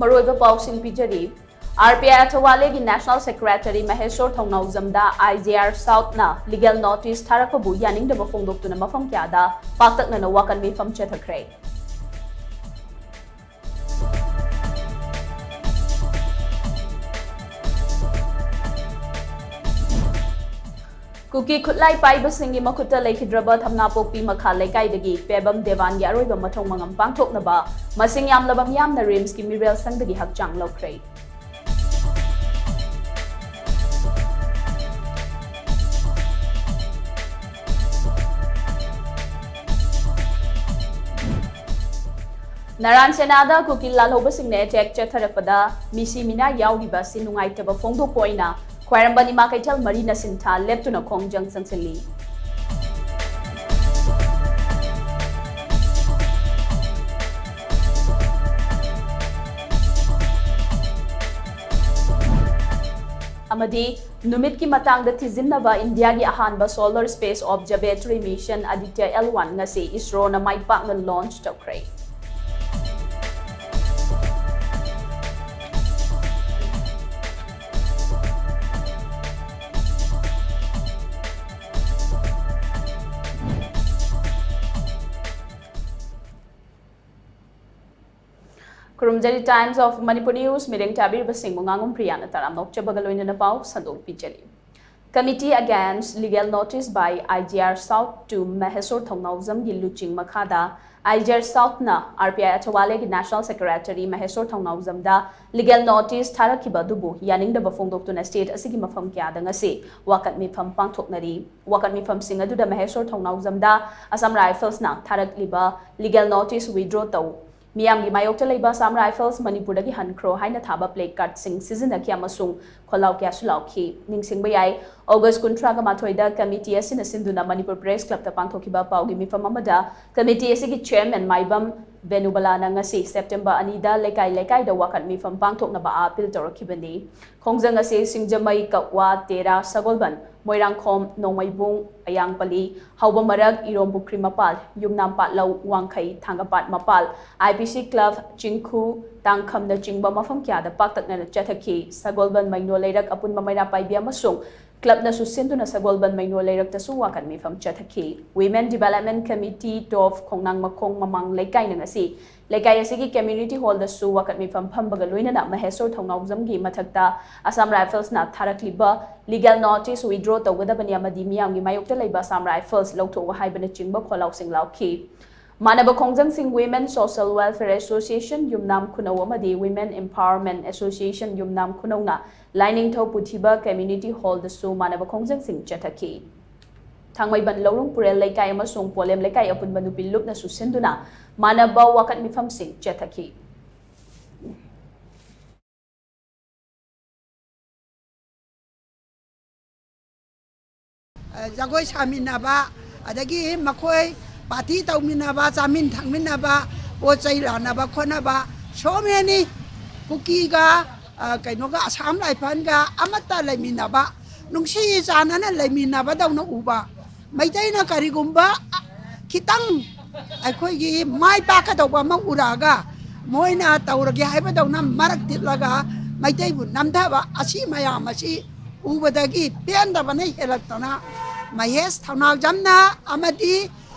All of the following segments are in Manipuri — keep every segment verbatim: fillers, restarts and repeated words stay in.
ꯃꯔꯨꯑꯣꯏꯕ ꯄꯥꯎꯁꯤꯡ ꯄꯤꯖꯔꯤ꯫ ꯑꯥꯔ ꯄꯤ ꯑꯥꯏ ꯑꯊꯋꯥꯂꯦꯒꯤ National Secretary ꯃꯍꯦꯁꯣꯔ ꯊꯧꯅꯥꯎꯖꯝꯗ ꯑꯥꯏ ꯖꯤ ꯑꯥꯔ Southꯅ legal notice ꯊꯥꯔꯛꯄꯕꯨ ꯌꯥꯅꯤꯡꯗꯕ ꯐꯣꯡꯗꯣꯛꯇꯨꯅ ꯃꯐꯝ ꯀꯌꯥꯗ ꯄꯥꯛꯇꯛꯅꯅ ꯋꯥꯀꯠ ꯃꯤꯐꯝ ꯆꯠꯊꯈ꯭ꯔꯦ꯫ ꯀꯨꯀꯤ ꯈꯨꯠꯂꯥꯏ ꯄꯥꯏꯕꯁꯤꯡꯒꯤ ꯃꯈꯨꯠꯇ ꯂꯩꯈꯤꯗ꯭ꯔꯕ ꯊꯝꯅꯥꯄꯣꯛꯄꯤ ꯃꯈꯥ ꯂꯩꯀꯥꯏꯗꯒꯤ ꯄꯦꯕꯝ ꯗꯦꯕꯥꯟꯒꯤ ꯑꯔꯣꯏꯕ ꯃꯊꯧ ꯃꯉꯝ ꯄꯥꯡꯊꯣꯛꯅꯕ ꯃꯁꯤꯡ ꯌꯥꯝꯂꯕ ꯃꯤꯌꯥꯝꯅ ꯔꯤꯝꯁꯀꯤ ꯃꯤꯔꯦꯜ ꯁꯪꯗꯒꯤ ꯍꯛꯆꯥꯡ ꯂꯧꯈ꯭ꯔꯦ꯫ ꯅꯔꯥꯟ ꯁꯦꯅꯥꯗ ꯀꯨꯀꯤ ꯂꯥꯜꯍꯧꯕꯁꯤꯡꯅ attack ꯆꯠꯊꯔꯛꯄꯗ ꯃꯤꯁꯤ ꯃꯤꯅꯥ ꯌꯥꯎꯔꯤꯕ ꯑꯁꯤ ꯅꯨꯡꯉꯥꯏꯇꯕ ꯐꯣꯡꯗꯣꯛꯄ ꯑꯣꯏꯅ ꯈ꯭ꯋꯥꯏꯔꯝꯕꯟ ꯏꯃꯥ ꯀꯩꯊꯦꯜ ꯃꯔꯤꯅ ꯁꯤꯟꯊꯥ ꯂꯦꯞꯇꯨꯅ ꯈꯣꯡꯖꯪ ꯆꯪꯁꯤꯜꯂꯤ꯫ ꯑꯃꯗꯤ ꯅꯨꯃꯤꯠꯀꯤ ꯃꯇꯥꯡꯗ ꯊꯤꯖꯤꯟꯅꯕ ꯏꯟꯗꯤꯌꯥꯒꯤ ꯑꯍꯥꯟꯕ solar space observatory mission Aditya L one ꯉꯁꯤ ꯏꯁꯔꯣꯅ ꯃꯥꯏ ꯄꯥꯛꯅ launch ꯇꯧꯈ꯭ꯔꯦ꯫ ꯈꯨꯔꯨꯝꯖꯔꯤ Times of Manipur News ꯃꯤꯠꯌꯦꯡ ꯇꯥꯕꯤꯔꯤꯕꯁꯤꯡꯕꯨ ꯉꯥꯉꯣꯝ ꯄ꯭ꯔꯤꯌꯥꯅ ꯇꯔꯥꯝꯅ ꯑꯣꯛꯆꯕꯒ ꯂꯣꯏꯅꯅ ꯄꯥꯎ ꯁꯟꯗꯣꯛ ꯄꯤꯖꯔꯤ꯫ Committee against legal notice by I G R South to ꯃꯍꯦꯁꯣꯔ ꯊꯧꯅꯥꯎꯖꯝꯒꯤ ꯂꯨꯆꯤꯡ ꯃꯈꯥꯗ I G R Southꯅ R P I ꯑꯊꯋꯥꯂꯦꯒꯤ National Secretary Maheshwor ꯊꯧꯅꯥꯎꯖꯝꯗ legal notice ꯊꯥꯔꯛꯈꯤꯕ ꯑꯗꯨꯕꯨ ꯌꯥꯅꯤꯡꯗꯕ ꯐꯣꯡꯗꯣꯛꯇꯨꯅ state ꯑꯁꯤꯒꯤ ꯃꯐꯝ ꯀꯌꯥꯗ ꯉꯁꯤ ꯋꯥꯀꯠ ꯃꯤꯐꯝ ꯄꯥꯡꯊꯣꯛꯅꯔꯤ꯫ ꯋꯥꯀꯠ ꯃꯤꯐꯝꯁꯤꯡ ꯑꯗꯨꯗ ꯃꯍꯦꯁꯣꯔ ꯊꯧꯅꯥꯎꯖꯝꯗ Assam Riflesꯅ ꯊꯥꯔꯛꯂꯤꯕ legal notice withdraw ꯇꯧ, ꯃꯤꯌꯥꯝꯒꯤ ꯃꯥꯌꯣꯛꯇ ꯂꯩꯕ Assam Rifles ꯃꯅꯤꯄꯨꯔꯗꯒꯤ ꯍꯟꯈ꯭ꯔꯣ ꯍꯥꯏꯅ ꯊꯥꯕ placardꯁꯤꯡ ꯁꯤꯖꯤꯟꯅꯈꯤ ꯑꯃꯁꯨꯡ ꯈꯣꯜꯂꯥꯎ ꯀꯌꯥꯁꯨ ꯂꯥꯎꯈꯤ꯫ ꯅꯤꯡꯁꯤꯡꯕ ꯌꯥꯏ, August ꯀꯨꯟꯊ꯭ꯔꯥꯒ ꯃꯥꯊꯣꯏꯗ committee ꯑꯁꯤꯅ ꯁꯤꯟꯗꯨꯅ ꯃꯅꯤꯄꯨꯔ Press Clubꯇ ꯄꯥꯡꯊꯣꯛꯈꯤꯕ ꯄꯥꯎꯒꯤ ꯃꯤꯐꯝ ꯑꯃꯗ committee ꯑꯁꯤꯒꯤ chairman ꯃꯥꯏꯕꯝ ꯚꯦꯅꯨꯕꯂꯥꯅ ꯉꯁꯤ September ꯑꯅꯤꯗ ꯂꯩꯀꯥꯏ ꯂꯩꯀꯥꯏꯗ ꯋꯥꯀꯠ ꯃꯤꯐꯝ ꯄꯥꯡꯊꯣꯛꯅꯕ appeal ꯇꯧꯔꯛꯈꯤꯕꯅꯤ꯫ ꯈꯣꯡꯖꯪ ꯑꯁꯤ ꯁꯤꯡꯖꯃꯩ, ꯀꯛꯋꯥ, ꯇꯦꯔꯥ, ꯁꯒꯣꯜꯕꯟ, ꯃꯣꯏꯔꯥꯡꯈꯣꯝ, ꯅꯣꯡꯃꯩꯕꯨꯡ, ꯑꯌꯥꯡꯄꯜꯂꯤ, ꯍꯥꯎꯕ ꯃꯔꯛ, ꯏꯔꯣꯝ ꯄꯨꯈ꯭ꯔꯤ ꯃꯄꯥꯜ, ꯌꯨꯝꯅꯥꯝ ꯄꯥꯠꯂꯧ, ꯋꯥꯡꯈꯩ, ꯊꯥꯡꯒꯄꯥꯠ ꯃꯄꯥꯜ, I P C Club, ꯆꯤꯡꯈꯨ, ꯇꯥꯡꯈꯝꯅꯆꯤꯡꯕ ꯃꯐꯝ ꯀꯌꯥꯗ ꯄꯥꯛꯇꯛꯅꯅ ꯆꯠꯊꯈꯤ꯫ ꯁꯒꯣꯜꯕꯟ, ꯃꯩꯅꯣ ꯂꯩꯔꯛ, ꯑꯄꯨꯟꯕ ꯃꯩꯔꯥ ꯄꯥꯏꯕꯤ ꯑꯃꯁꯨꯡ clubꯅꯁꯨ ꯁꯤꯟꯗꯨꯅ ꯁꯒꯣꯜꯕꯟ, ꯃꯩꯅꯣ ꯂꯩꯔꯛꯇꯁꯨ ꯋꯥꯀꯠ ꯃꯤꯐꯝ ꯆꯠꯊꯈꯤ꯫ Women Development Committee, ꯇꯣꯞ, ꯈꯣꯡꯅꯥꯡ ꯃꯈꯣꯡ, ꯃꯃꯥꯡ ꯂꯩꯀꯥꯏꯅ ꯉꯁꯤ ꯂꯩꯀꯥꯏ ꯑꯁꯤꯒꯤ community hallꯗꯁꯨ ꯋꯥꯀꯠ ꯃꯤꯐꯝ ꯐꯝꯕꯒ ꯂꯣꯏꯅꯅ ꯃꯍꯦꯁꯣꯔ ꯊꯧꯅꯥꯎꯖꯝꯒꯤ ꯃꯊꯛꯇ Assam Riflesꯅ ꯊꯥꯔꯛꯂꯤꯕ legal notice withdraw ꯇꯧꯒꯗꯕꯅꯤ ꯑꯃꯗꯤ ꯃꯤꯌꯥꯝꯒꯤ ꯃꯥꯌꯣꯛꯇ ꯂꯩꯕ Assam Rifles ꯂꯧꯊꯣꯛꯎ ꯍꯥꯏꯕꯅꯆꯤꯡꯕ ꯈꯣꯜꯂꯥꯎꯁꯤꯡ ꯂꯥꯎꯈꯤ꯫ ꯃꯥꯟꯅꯕ ꯈꯣꯡꯖꯪꯁꯤꯡ Women Social Welfare Association ꯌꯨꯝꯅꯥꯝ ꯈꯨꯅꯧ ꯑꯃꯗꯤ Women Empowerment Association ꯌꯨꯝꯅꯥꯝ ꯈꯨꯅꯧꯅ ꯂꯥꯏꯅꯤꯡꯊꯧ ꯄꯨꯊꯤꯕ community hallꯗꯁꯨ ꯃꯥꯟꯅꯕ ꯈꯣꯡꯖꯪꯁꯤꯡ ꯆꯠꯊꯈꯤ꯫ ꯊꯥꯡꯃꯩꯕꯟ ꯂꯧꯔꯨꯡ ꯄꯨꯔꯦꯜ ꯂꯩꯀꯥꯏ ꯑꯃꯁꯨꯡ ꯄꯣꯂꯦꯝ ꯂꯩꯀꯥꯏ ꯑꯄꯨꯟꯕ ꯅꯨꯄꯤ ꯂꯨꯞꯅꯁꯨ ꯁꯤꯟꯗꯨꯅ ꯃꯥꯟꯅꯕ ꯋꯥꯀꯠ ꯃꯤꯐꯝꯁꯤꯡ ꯆꯠꯊꯈꯤ꯫ ꯑ, ꯖꯒꯣꯏ ꯁꯥꯃꯤꯟꯅꯕ, ꯑꯗꯒꯤ ꯃꯈꯣꯏ party ꯇꯧꯃꯤꯟꯅꯕ, ꯆꯥꯃꯤꯟ ꯊꯛꯃꯤꯟꯅꯕ, ꯄꯣꯠ ꯆꯩ ꯂꯥꯟꯅꯕ ꯈꯣꯠꯅꯕ, so many, ꯀꯨꯀꯤꯒ, ꯑ, ꯀꯩꯅꯣꯒ, Assam Riflesꯒ ꯑꯃꯠꯇ ꯂꯩꯃꯤꯟꯅꯕ, ꯅꯨꯡꯁꯤ ꯆꯥꯟꯅꯅ ꯂꯩꯃꯤꯟꯅꯕꯗꯧꯅ ꯎꯕ꯫ ꯃꯩꯇꯩꯅ ꯀꯔꯤꯒꯨꯝꯕ ꯈꯤꯇꯪ ꯑꯩꯈꯣꯏꯒꯤ ꯃꯥꯏ ꯄꯥꯛꯀꯗꯧꯕ ꯑꯃ ꯎꯔꯛꯑꯒ, ꯃꯣꯏꯅ ꯇꯧꯔꯒꯦ ꯍꯥꯏꯕꯗꯧꯅ ꯃꯔꯛ ꯇꯤꯠꯂꯒ ꯃꯩꯇꯩꯕꯨ ꯅꯝꯊꯕ ꯑꯁꯤ ꯃꯌꯥꯝ ꯑꯁꯤ ꯎꯕꯗꯒꯤ ꯄꯦꯟꯗꯕꯅ ꯍꯦꯜꯂꯛꯇꯅ, ꯃꯍꯦꯁ ꯊꯧꯅꯥꯎꯖꯝꯅ ꯑꯃꯗꯤ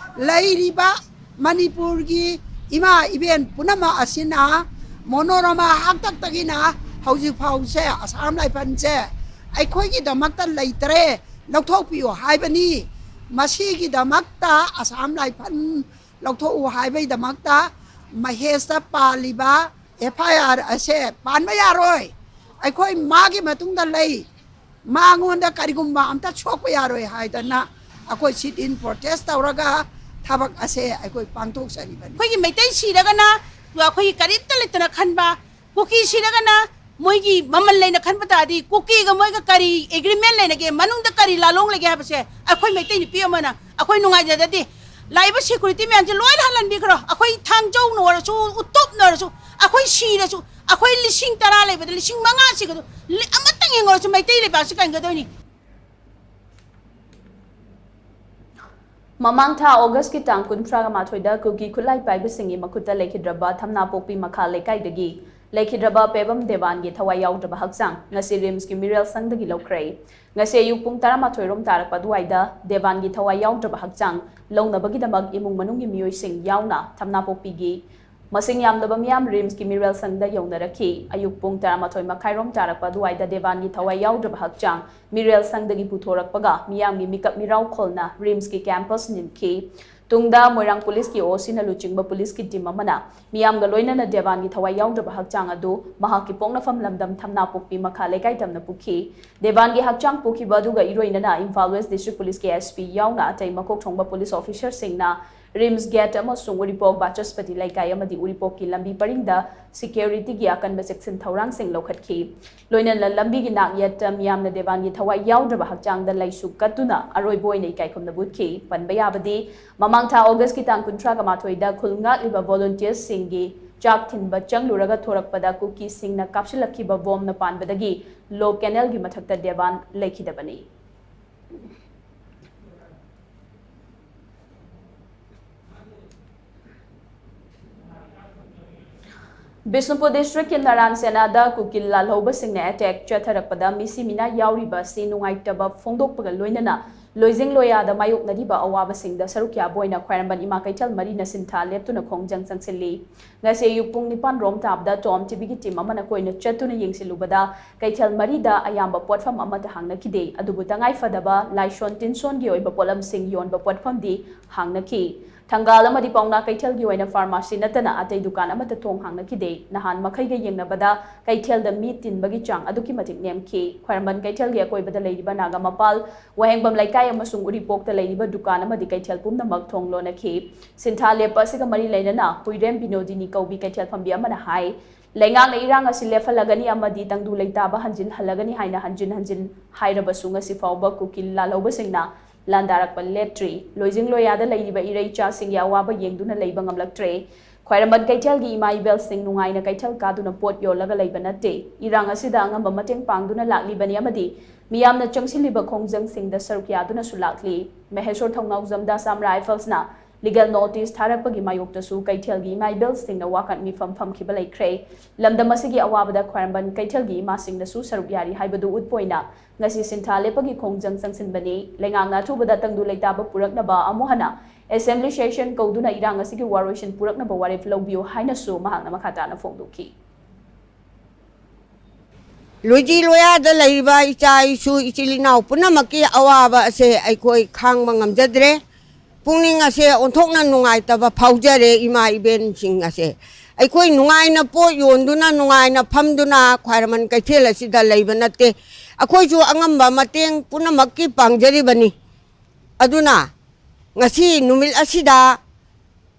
ꯂꯩꯔꯤꯕ ꯃꯅꯤꯄꯨꯔꯒꯤ ꯏꯃꯥ ꯏꯕꯦꯟ ꯄꯨꯝꯅꯃꯛ ꯑꯁꯤꯅ ꯃꯣꯅꯣꯔꯃꯥ ꯍꯥꯛꯇꯛꯇꯒꯤꯅ ꯍꯧꯖꯤꯛ ꯐꯥꯎꯁꯦ Assam Riflesꯁꯦ ꯑꯩꯈꯣꯏꯒꯤꯗꯃꯛꯇ ꯂꯩꯇ꯭ꯔꯦ, ꯂꯧꯊꯣꯛꯄꯤꯌꯨ ꯍꯥꯏꯕꯅꯤ꯫ ꯃꯁꯤꯒꯤꯗꯃꯛꯇ Assam Rifles ꯂꯧꯊꯣꯛꯎ ꯍꯥꯏꯕꯒꯤꯗꯃꯛꯇ ꯃꯍꯦꯁꯇ ꯄꯥꯜꯂꯤꯕ F I R ꯑꯁꯦ ꯄꯥꯟꯕ ꯌꯥꯔꯣꯏ꯫ ꯑꯩꯈꯣꯏ ꯃꯥꯒꯤ ꯃꯇꯨꯡꯗ ꯂꯩ, ꯃꯉꯣꯟꯗ ꯀꯔꯤꯒꯨꯝꯕ ꯑꯝꯇ ꯁꯣꯛꯄ ꯌꯥꯔꯣꯏ ꯍꯥꯏꯗꯅ ꯑꯩꯈꯣꯏ sit-in protest ꯇꯧꯔꯒ ꯊꯕꯛ ꯑꯁꯦ ꯑꯩꯈꯣꯏ ꯄꯥꯡꯊꯣꯛꯆꯔꯤꯕꯅꯤ꯫ ꯑꯩꯈꯣꯏꯒꯤ ꯃꯩꯇꯩ ꯁꯤꯔꯒꯅ ꯑꯩꯈꯣꯏꯒꯤ ꯀꯔꯤꯝꯇ ꯂꯩꯇꯅ ꯈꯟꯕ, ꯀꯨꯀꯤ ꯁꯤꯔꯒꯅ ꯃꯣꯏꯒꯤ ꯃꯃꯜ ꯂꯩꯅ ꯈꯟꯕ ꯇꯥꯔꯗꯤ, ꯀꯨꯀꯤꯒ ꯃꯣꯏꯒ ꯀꯔꯤ ꯑꯦꯒ꯭ꯔꯤꯃꯦꯟ ꯂꯩꯅꯒꯦ, ꯃꯅꯨꯡꯗ ꯀꯔꯤ ꯂꯥꯂꯣꯡ ꯂꯩꯒꯦ ꯍꯥꯏꯕꯁꯦ ꯑꯩꯈꯣꯏ ꯃꯩꯇꯩ ꯅꯨꯄꯤ ꯑꯃꯅ ꯑꯩꯈꯣꯏ ꯅꯨꯡꯉꯥꯏꯖꯗꯗꯦ꯫ ꯂꯥꯛꯏꯕ ꯁꯦꯀ꯭ꯌꯨꯔꯤꯇꯤ ꯃꯌꯥꯝꯁꯦ ꯂꯣꯏꯅ ꯍꯜꯍꯟꯕꯤꯈ꯭ꯔꯣ꯫ ꯑꯩꯈꯣꯏ ꯊꯥꯡꯖꯧꯅ ꯑꯣꯏꯔꯁꯨ, ꯎꯇꯣꯞꯅ ꯑꯣꯏꯔꯁꯨ, ꯑꯩꯈꯣꯏ ꯁꯤꯔꯁꯨ, ꯑꯩꯈꯣꯏ ꯂꯤꯁꯤꯡ ꯇꯔꯥ ꯂꯩꯕꯗ ꯂꯤꯁꯤꯡ ꯃꯉꯥ ꯁꯤꯒꯗꯨ ꯑꯃꯇꯪ ꯌꯦꯡꯉꯨꯔꯁꯨ ꯃꯩꯇꯩ ꯂꯩꯕꯥꯛꯁꯤ ꯀꯟꯒꯗꯣꯏꯅꯤ꯫ ꯃꯃꯥꯡ ꯊꯥ ꯑꯣꯒꯁꯀꯤ ꯇꯥꯡ ꯀꯨꯟꯊ꯭ꯔꯥꯒ ꯃꯥꯊꯣꯏꯗ ꯀꯨꯀꯤ ꯈꯨꯠꯂꯥꯏ ꯄꯥꯏꯕꯁꯤꯡꯒꯤ ꯃꯈꯨꯠꯇ ꯂꯩꯈꯤꯗ꯭ꯔꯕ ꯊꯝꯅꯥꯄꯣꯛꯄꯤ ꯃꯈꯥ ꯂꯩꯀꯥꯏꯗꯒꯤ ꯂꯩꯈꯤꯗ꯭ꯔꯕ ꯄꯦꯕꯝ ꯗꯦꯕꯥꯟꯒꯤ ꯊꯋꯥꯏ ꯌꯥꯎꯗ꯭ꯔꯕ ꯍꯛꯆꯥꯡ ꯉꯁꯤ ꯔꯤꯝꯁꯀꯤ ꯃꯤꯔꯦꯜ ꯁꯪꯗꯒꯤ ꯂꯧꯈ꯭ꯔꯦ꯫ ꯉꯁꯤ ꯑꯌꯨꯛ ꯄꯨꯡ ꯇꯔꯥꯃꯥꯊꯣꯏ ꯔꯣꯝ ꯇꯥꯔꯛꯄ ꯑꯗꯨꯋꯥꯏꯗ ꯗꯦꯕꯥꯟꯒꯤ ꯊꯋꯥꯏ ꯌꯥꯎꯗ꯭ꯔꯕ ꯍꯛꯆꯥꯡ ꯂꯧꯅꯕꯒꯤꯗꯃꯛ ꯏꯃꯨꯡ ꯃꯅꯨꯡꯒꯤ ꯃꯤꯑꯣꯏꯁꯤꯡ ꯌꯥꯎꯅ ꯊꯝꯅꯥꯄꯣꯛꯄꯤꯒꯤ ꯃꯁꯤꯡ ꯌꯥꯝꯂꯕ ꯃꯤꯌꯥꯝ ꯔꯤꯝꯁꯀꯤ ꯃꯤꯔꯦꯜ ꯁꯪꯗ ꯌꯧꯅꯔꯛꯈꯤ꯫ ꯑꯌꯨꯛ ꯄꯨꯡ ꯇꯔꯥꯃꯥꯊꯣꯏ ꯃꯈꯥꯏ ꯔꯣꯝ ꯇꯥꯔꯛꯄ ꯑꯗꯨꯋꯥꯏꯗ ꯗꯦꯕꯥꯟꯒꯤ ꯊꯋꯥꯏ ꯌꯥꯎꯗ꯭ꯔꯕ ꯍꯛꯆꯥꯡ ꯃꯤꯔꯦꯜ ꯁꯪꯗꯒꯤ ꯄꯨꯊꯣꯔꯛꯄꯒ ꯃꯤꯌꯥꯝꯒꯤ ꯃꯤꯀꯞ ꯃꯤꯔꯥꯎ ꯈꯣꯜꯅ ꯔꯤꯝꯁꯀꯤ ꯀꯦꯝꯄꯁ ꯅꯤꯟꯈꯤ꯫ ꯇꯨꯡꯗ ꯃꯣꯏꯔꯥꯡ ꯄꯨꯂꯤꯁꯀꯤ ꯑꯣ ꯁꯤꯅ ꯂꯨꯆꯤꯡꯕ ꯄꯨꯂꯤꯁꯀꯤ ꯇꯤꯝ ꯑꯃꯅ ꯃꯤꯌꯥꯝꯒ ꯂꯣꯏꯅꯅ ꯗꯦꯕꯥꯟꯒꯤ ꯊꯋꯥꯏ ꯌꯥꯎꯗ꯭ꯔꯕ ꯍꯛꯆꯥꯡ ꯑꯗꯨ ꯃꯍꯥꯛꯀꯤ ꯄꯣꯛꯅꯐꯝ ꯂꯝꯗꯝ ꯊꯝꯅꯥꯄꯣꯛꯄꯤ ꯃꯈꯥ ꯂꯩꯀꯥꯏ ꯇꯝꯅ ꯄꯨꯈꯤ꯫ ꯗꯦꯕꯥꯟꯒꯤ ꯍꯛꯆꯥꯡ ꯄꯨꯈꯤꯕ ꯑꯗꯨꯒ ꯏꯔꯣꯏꯅꯅ ꯏꯝꯐꯥꯜ ꯋꯦꯁ ꯗꯤꯁꯇ꯭ꯔꯤꯛ ꯄꯨꯂꯤꯁꯀꯤ ꯑꯦꯁ ꯄꯤ ꯌꯥꯎꯅ ꯑꯇꯩ ꯃꯀꯣꯛ ꯊꯣꯡꯕ ꯄꯨꯂꯤꯁ ꯑꯣꯐꯤꯁꯔꯁꯤꯡꯅ ꯔꯤꯝꯁ ꯒꯦꯠ ꯑꯃꯁꯨꯡ ꯎꯔꯤꯄꯣꯛ ꯕꯥꯆꯁꯄꯇꯤ ꯂꯩꯀꯥꯏ ꯑꯃꯗꯤ ꯎꯔꯤꯄꯣꯛꯀꯤ ꯂꯝꯕꯤ ꯄꯔꯤꯡꯗ ꯁꯦꯀ꯭ꯌꯨꯔꯤꯇꯤꯒꯤ ꯑꯀꯟꯕ ꯆꯦꯛꯁꯤꯟ ꯊꯧꯔꯥꯡꯁꯤꯡ ꯂꯧꯈꯠꯈꯤ꯫ ꯂꯣꯏꯅꯅ ꯂꯝꯕꯤꯒꯤ ꯅꯥꯛꯌꯦꯠꯇ ꯃꯤꯌꯥꯝꯅ ꯗꯦꯕꯥꯟꯒꯤ ꯊꯋꯥꯏ ꯌꯥꯎꯗ꯭ꯔꯕ ꯍꯛꯆꯥꯡꯗ ꯂꯩꯁꯨ ꯀꯠꯇꯨꯅ ꯑꯔꯣꯏꯕ ꯑꯣꯏꯅ ꯏꯀꯥꯏꯈꯨꯝꯅꯕ ꯎꯠꯈꯤ꯫ ꯄꯟꯕ ꯌꯥꯕꯗꯤ, ꯃꯃꯥꯡ ꯊꯥ ꯑꯣꯒꯁꯀꯤ ꯇꯥꯡ ꯀꯨꯟꯊ꯭ꯔꯥꯒ ꯃꯥꯊꯣꯏꯗ ꯈꯨꯜ ꯉꯥꯛꯂꯤꯕ ꯚꯣꯂꯨꯟꯇꯤꯌꯔꯁꯤꯡꯒꯤ ꯆꯥꯛ ꯊꯤꯟꯕ ꯆꯪꯂꯨꯔꯒ ꯊꯣꯔꯛꯄꯗ ꯀꯨꯀꯤꯁꯤꯡꯅ ꯀꯥꯞꯁꯤꯜꯂꯛꯈꯤꯕ ꯕꯣꯝꯅ ꯄꯥꯟꯕꯗꯒꯤ ꯂꯣ ꯀꯦꯅꯦꯜꯒꯤ ꯃꯊꯛꯇ ꯗꯦꯕꯥꯟ ꯂꯩꯈꯤꯗꯕꯅꯤ꯫ ꯕꯤꯁꯅꯨꯄꯨꯔ ꯗꯤꯁꯇ꯭ꯔꯤꯛꯀꯤ ꯅꯔꯥꯟ ꯁꯦꯅꯥꯗ ꯀꯨꯀꯤ ꯂꯥꯜꯍꯧꯕꯁꯤꯡꯅ ꯑꯦꯇꯦꯛ ꯆꯠꯊꯔꯛꯄꯗ ꯃꯤꯁꯤ ꯃꯤꯅꯥ ꯌꯥꯎꯔꯤꯕ ꯑꯁꯤ ꯅꯨꯡꯉꯥꯏꯇꯕ ꯐꯣꯡꯗꯣꯛꯄꯒ ꯂꯣꯏꯅꯅ ꯂꯣꯏꯖꯤꯡ ꯂꯣꯌꯥꯗ ꯃꯥꯌꯣꯛꯅꯔꯤꯕ ꯑꯋꯥꯕꯁꯤꯡꯗ ꯁꯔꯨꯛ ꯌꯥꯕ ꯑꯣꯏꯅ ꯈ꯭ꯋꯥꯏꯔꯝꯕꯟ ꯏꯃꯥ ꯀꯩꯊꯦꯜ ꯃꯔꯤꯅ ꯁꯤꯟꯊꯥ ꯂꯦꯞꯇꯨꯅ ꯈꯣꯡꯖꯪ ꯆꯪꯁꯤꯜꯂꯤ꯫ ꯉꯁꯤ ꯑꯌꯨꯛ ꯄꯨꯡ ꯅꯤꯄꯥꯟ ꯔꯣꯝ ꯇꯥꯕꯗ ꯇꯣꯝ ꯇꯤꯚꯤꯒꯤ ꯇꯤꯝ ꯑꯃꯅ ꯀꯣꯏꯅ ꯆꯠꯇꯨꯅ ꯌꯦꯡꯁꯤꯜꯂꯨꯕꯗ ꯀꯩꯊꯦꯜ ꯃꯔꯤꯗ ꯑꯌꯥꯝꯕ ꯄꯣꯠꯐꯝ ꯑꯃꯠꯇ ꯍꯥꯡꯅꯈꯤꯗꯦ꯫ ꯑꯗꯨꯕꯨ ꯇꯉꯥꯏ ꯐꯗꯕ ꯂꯥꯏꯁꯣꯟ ꯇꯤꯟꯁꯣꯟꯒꯤ ꯑꯣꯏꯕ ꯄꯣꯠꯂꯝꯁꯤꯡ ꯌꯣꯟꯕ ꯄꯣꯠꯐꯝꯗꯤ ꯍꯥꯡꯅꯈꯤ꯫ ꯊꯪꯒꯥꯜ ꯑꯃꯗꯤ ꯄꯥꯎꯅꯥ ꯀꯩꯊꯦꯜꯒꯤ ꯑꯣꯏꯅ ꯐꯥꯔꯃꯥꯁꯤ ꯅꯠꯇꯅ ꯑꯇꯩ ꯗꯨꯀꯥꯟ ꯑꯃꯠꯇ ꯊꯣꯡ ꯍꯥꯡꯅꯈꯤꯗꯦ꯫ ꯅꯍꯥꯟ ꯃꯈꯩꯒ ꯌꯦꯡꯅꯕꯗ ꯀꯩꯊꯦꯜꯗ ꯃꯤ ꯇꯤꯟꯕꯒꯤ ꯆꯥꯡ ꯑꯗꯨꯛꯀꯤ ꯃꯇꯤꯛ ꯅꯦꯝꯈꯤ꯫ ꯈ꯭ꯋꯥꯏꯔꯝꯕꯟ ꯀꯩꯊꯦꯜꯒꯤ ꯑꯀꯣꯏꯕꯗ ꯂꯩꯔꯤꯕ ꯅꯥꯒꯥꯃꯄꯥꯜ, ꯋꯥꯍꯦꯡꯕꯝ ꯂꯩꯀꯥꯏ ꯑꯃꯁꯨꯡ ꯎꯔꯤꯄꯣꯛꯇ ꯂꯩꯔꯤꯕ ꯗꯨꯀꯥꯟ ꯑꯃꯗꯤ ꯀꯩꯊꯦꯜ ꯄꯨꯝꯅꯃꯛ ꯊꯣꯡ ꯂꯣꯟꯅꯈꯤ꯫ ꯁꯤꯟꯊꯥ ꯂꯦꯞꯄ ꯑꯁꯤꯒ ꯃꯔꯤ ꯂꯩꯅꯅ ꯍꯨꯏꯔꯦꯝ ꯕꯤꯅꯣꯗꯤꯅꯤ ꯀꯧꯕꯤ ꯀꯩꯊꯦꯜ ꯐꯝꯕꯤ ꯑꯃꯅ ꯍꯥꯏ, ꯂꯩꯉꯥꯛꯅ ꯏꯔꯥꯡ ꯑꯁꯤ ꯂꯦꯞꯍꯜꯂꯒꯅꯤ ꯑꯃꯗꯤ ꯇꯪꯗꯨ ꯂꯩꯇꯥꯕ ꯍꯟꯖꯤꯟꯍꯜꯂꯒꯅꯤ ꯍꯥꯏꯅ ꯍꯟꯖꯤꯟ ꯍꯟꯖꯤꯟ ꯍꯥꯏꯔꯕꯁꯨ ꯉꯁꯤ ꯐꯥꯎꯕ ꯀꯨꯀꯤ ꯂꯥꯜꯍꯧꯕꯁꯤꯡꯅ ꯂꯥꯟꯗꯥꯔꯛꯄ ꯂꯦꯞꯇ꯭ꯔꯤ꯫ ꯂꯣꯏꯖꯤꯡ ꯂꯣꯌꯥꯗ ꯂꯩꯔꯤꯕ ꯏꯔꯩꯆꯥꯁꯤꯡꯒꯤ ꯑꯋꯥꯕ ꯌꯦꯡꯗꯨꯅ ꯂꯩꯕ ꯉꯝꯂꯛꯇ꯭ꯔꯦ꯫ ꯈ꯭ꯋꯥꯏꯔꯝꯕꯟ ꯀꯩꯊꯦꯜꯒꯤ ꯏꯃꯥ ꯏꯕꯦꯜꯁꯤꯡ ꯅꯨꯡꯉꯥꯏꯅ ꯀꯩꯊꯦꯜ ꯀꯥꯗꯨꯅ ꯄꯣꯠ ꯌꯣꯜꯂꯒ ꯂꯩꯕ ꯅꯠꯇꯦ꯫ ꯏꯔꯥꯡ ꯑꯁꯤꯗ ꯑꯉꯝꯕ ꯃꯇꯦꯡ ꯄꯥꯡꯗꯨꯅ ꯂꯥꯛꯂꯤꯕꯅꯤ ꯑꯃꯗꯤ ꯃꯤꯌꯥꯝꯅ ꯆꯪꯁꯤꯜꯂꯤꯕ ꯈꯣꯡꯖꯪꯁꯤꯡꯗ ꯁꯔꯨꯛ ꯌꯥꯗꯨꯅꯁꯨ ꯂꯥꯛꯂꯤ꯫ ꯃꯍꯦꯁꯣꯔ ꯊꯧꯅꯥꯎꯖꯝꯗ Assam Riflesꯅ ꯂꯤꯒꯦꯜ ꯅꯣꯇꯤꯁ ꯊꯥꯔꯛꯄꯒꯤ ꯃꯥꯌꯣꯛꯇꯁꯨ ꯀꯩꯊꯦꯜꯒꯤ ꯏꯃꯥ ꯏꯕꯦꯜꯁꯤꯡꯅ ꯋꯥꯀꯠ ꯃꯤꯐꯝ ꯐꯝꯈꯤꯕ ꯂꯩꯈ꯭ꯔꯦ꯫ ꯂꯝꯗꯝ ꯑꯁꯤꯒꯤ ꯑꯋꯥꯕꯗ ꯈ꯭ꯋꯥꯏꯔꯝꯕꯟ ꯀꯩꯊꯦꯜꯒꯤ ꯏꯃꯥꯁꯤꯡꯅꯁꯨ ꯁꯔꯨꯛ ꯌꯥꯔꯤ ꯍꯥꯏꯕꯗꯨ ꯎꯠꯄ ꯑꯣꯏꯅ ꯉꯁꯤ ꯁꯤꯟꯊꯥ ꯂꯦꯞꯄꯒꯤ ꯈꯣꯡꯖꯪ ꯆꯪꯁꯤꯟꯕꯅꯤ꯫ ꯂꯩꯉꯥꯛꯅ ꯑꯊꯨꯕꯗ ꯇꯪꯗꯨ ꯂꯩꯇꯥꯕ ꯄꯨꯔꯛꯅꯕ ꯑꯃꯨꯛ ꯍꯟꯅ assembly session ꯀꯧꯗꯨꯅ ꯏꯔꯥꯡ ꯑꯁꯤꯒꯤ ꯋꯥꯔꯣꯏꯁꯤꯟ ꯄꯨꯔꯛꯅꯕ ꯋꯥꯔꯦꯞ ꯂꯧꯕꯤꯌꯨ ꯍꯥꯏꯅꯁꯨ ꯃꯍꯥꯛꯅ ꯃꯈꯥ ꯇꯥꯅ ꯐꯣꯡꯗꯣꯛꯈꯤ꯫ ꯂꯣꯏꯖꯤ ꯂꯣꯌꯥꯗ ꯂꯩꯔꯤꯕ ꯏꯆꯥ ꯏꯁꯨ ꯏꯆꯤꯜ ꯏꯅꯥꯎ ꯄꯨꯝꯅꯃꯛꯀꯤ ꯑꯋꯥꯕ ꯑꯁꯦ ꯑꯩꯈꯣꯏ ꯈꯥꯡꯕ ꯉꯝꯖꯗ꯭ꯔꯦ꯫ ꯄꯨꯛꯅꯤꯡ ꯑꯁꯦ ꯑꯣꯟꯊꯣꯛꯅ ꯅꯨꯡꯉꯥꯏꯇꯕ ꯐꯥꯎꯖꯔꯦ꯫ ꯏꯃꯥ ꯏꯕꯦꯟꯁꯤꯡ ꯑꯁꯦ ꯑꯩꯈꯣꯏ ꯅꯨꯡꯉꯥꯏꯅ ꯄꯣꯠ ꯌꯣꯟꯗꯨꯅ ꯅꯨꯡꯉꯥꯏꯅ ꯐꯝꯗꯨꯅ ꯈ꯭ꯋꯥꯏꯔꯝꯕꯟ ꯀꯩꯊꯦꯜ ꯑꯁꯤꯗ ꯂꯩꯕ ꯅꯠꯇꯦ꯫ ꯑꯩꯈꯣꯏꯁꯨ ꯑꯉꯝꯕ ꯃꯇꯦꯡ ꯄꯨꯝꯅꯃꯛꯀꯤ ꯄꯥꯡꯖꯔꯤꯕꯅꯤ꯫ ꯑꯗꯨꯅ ꯉꯁꯤ ꯅꯨꯃꯤꯠ ꯑꯁꯤꯗ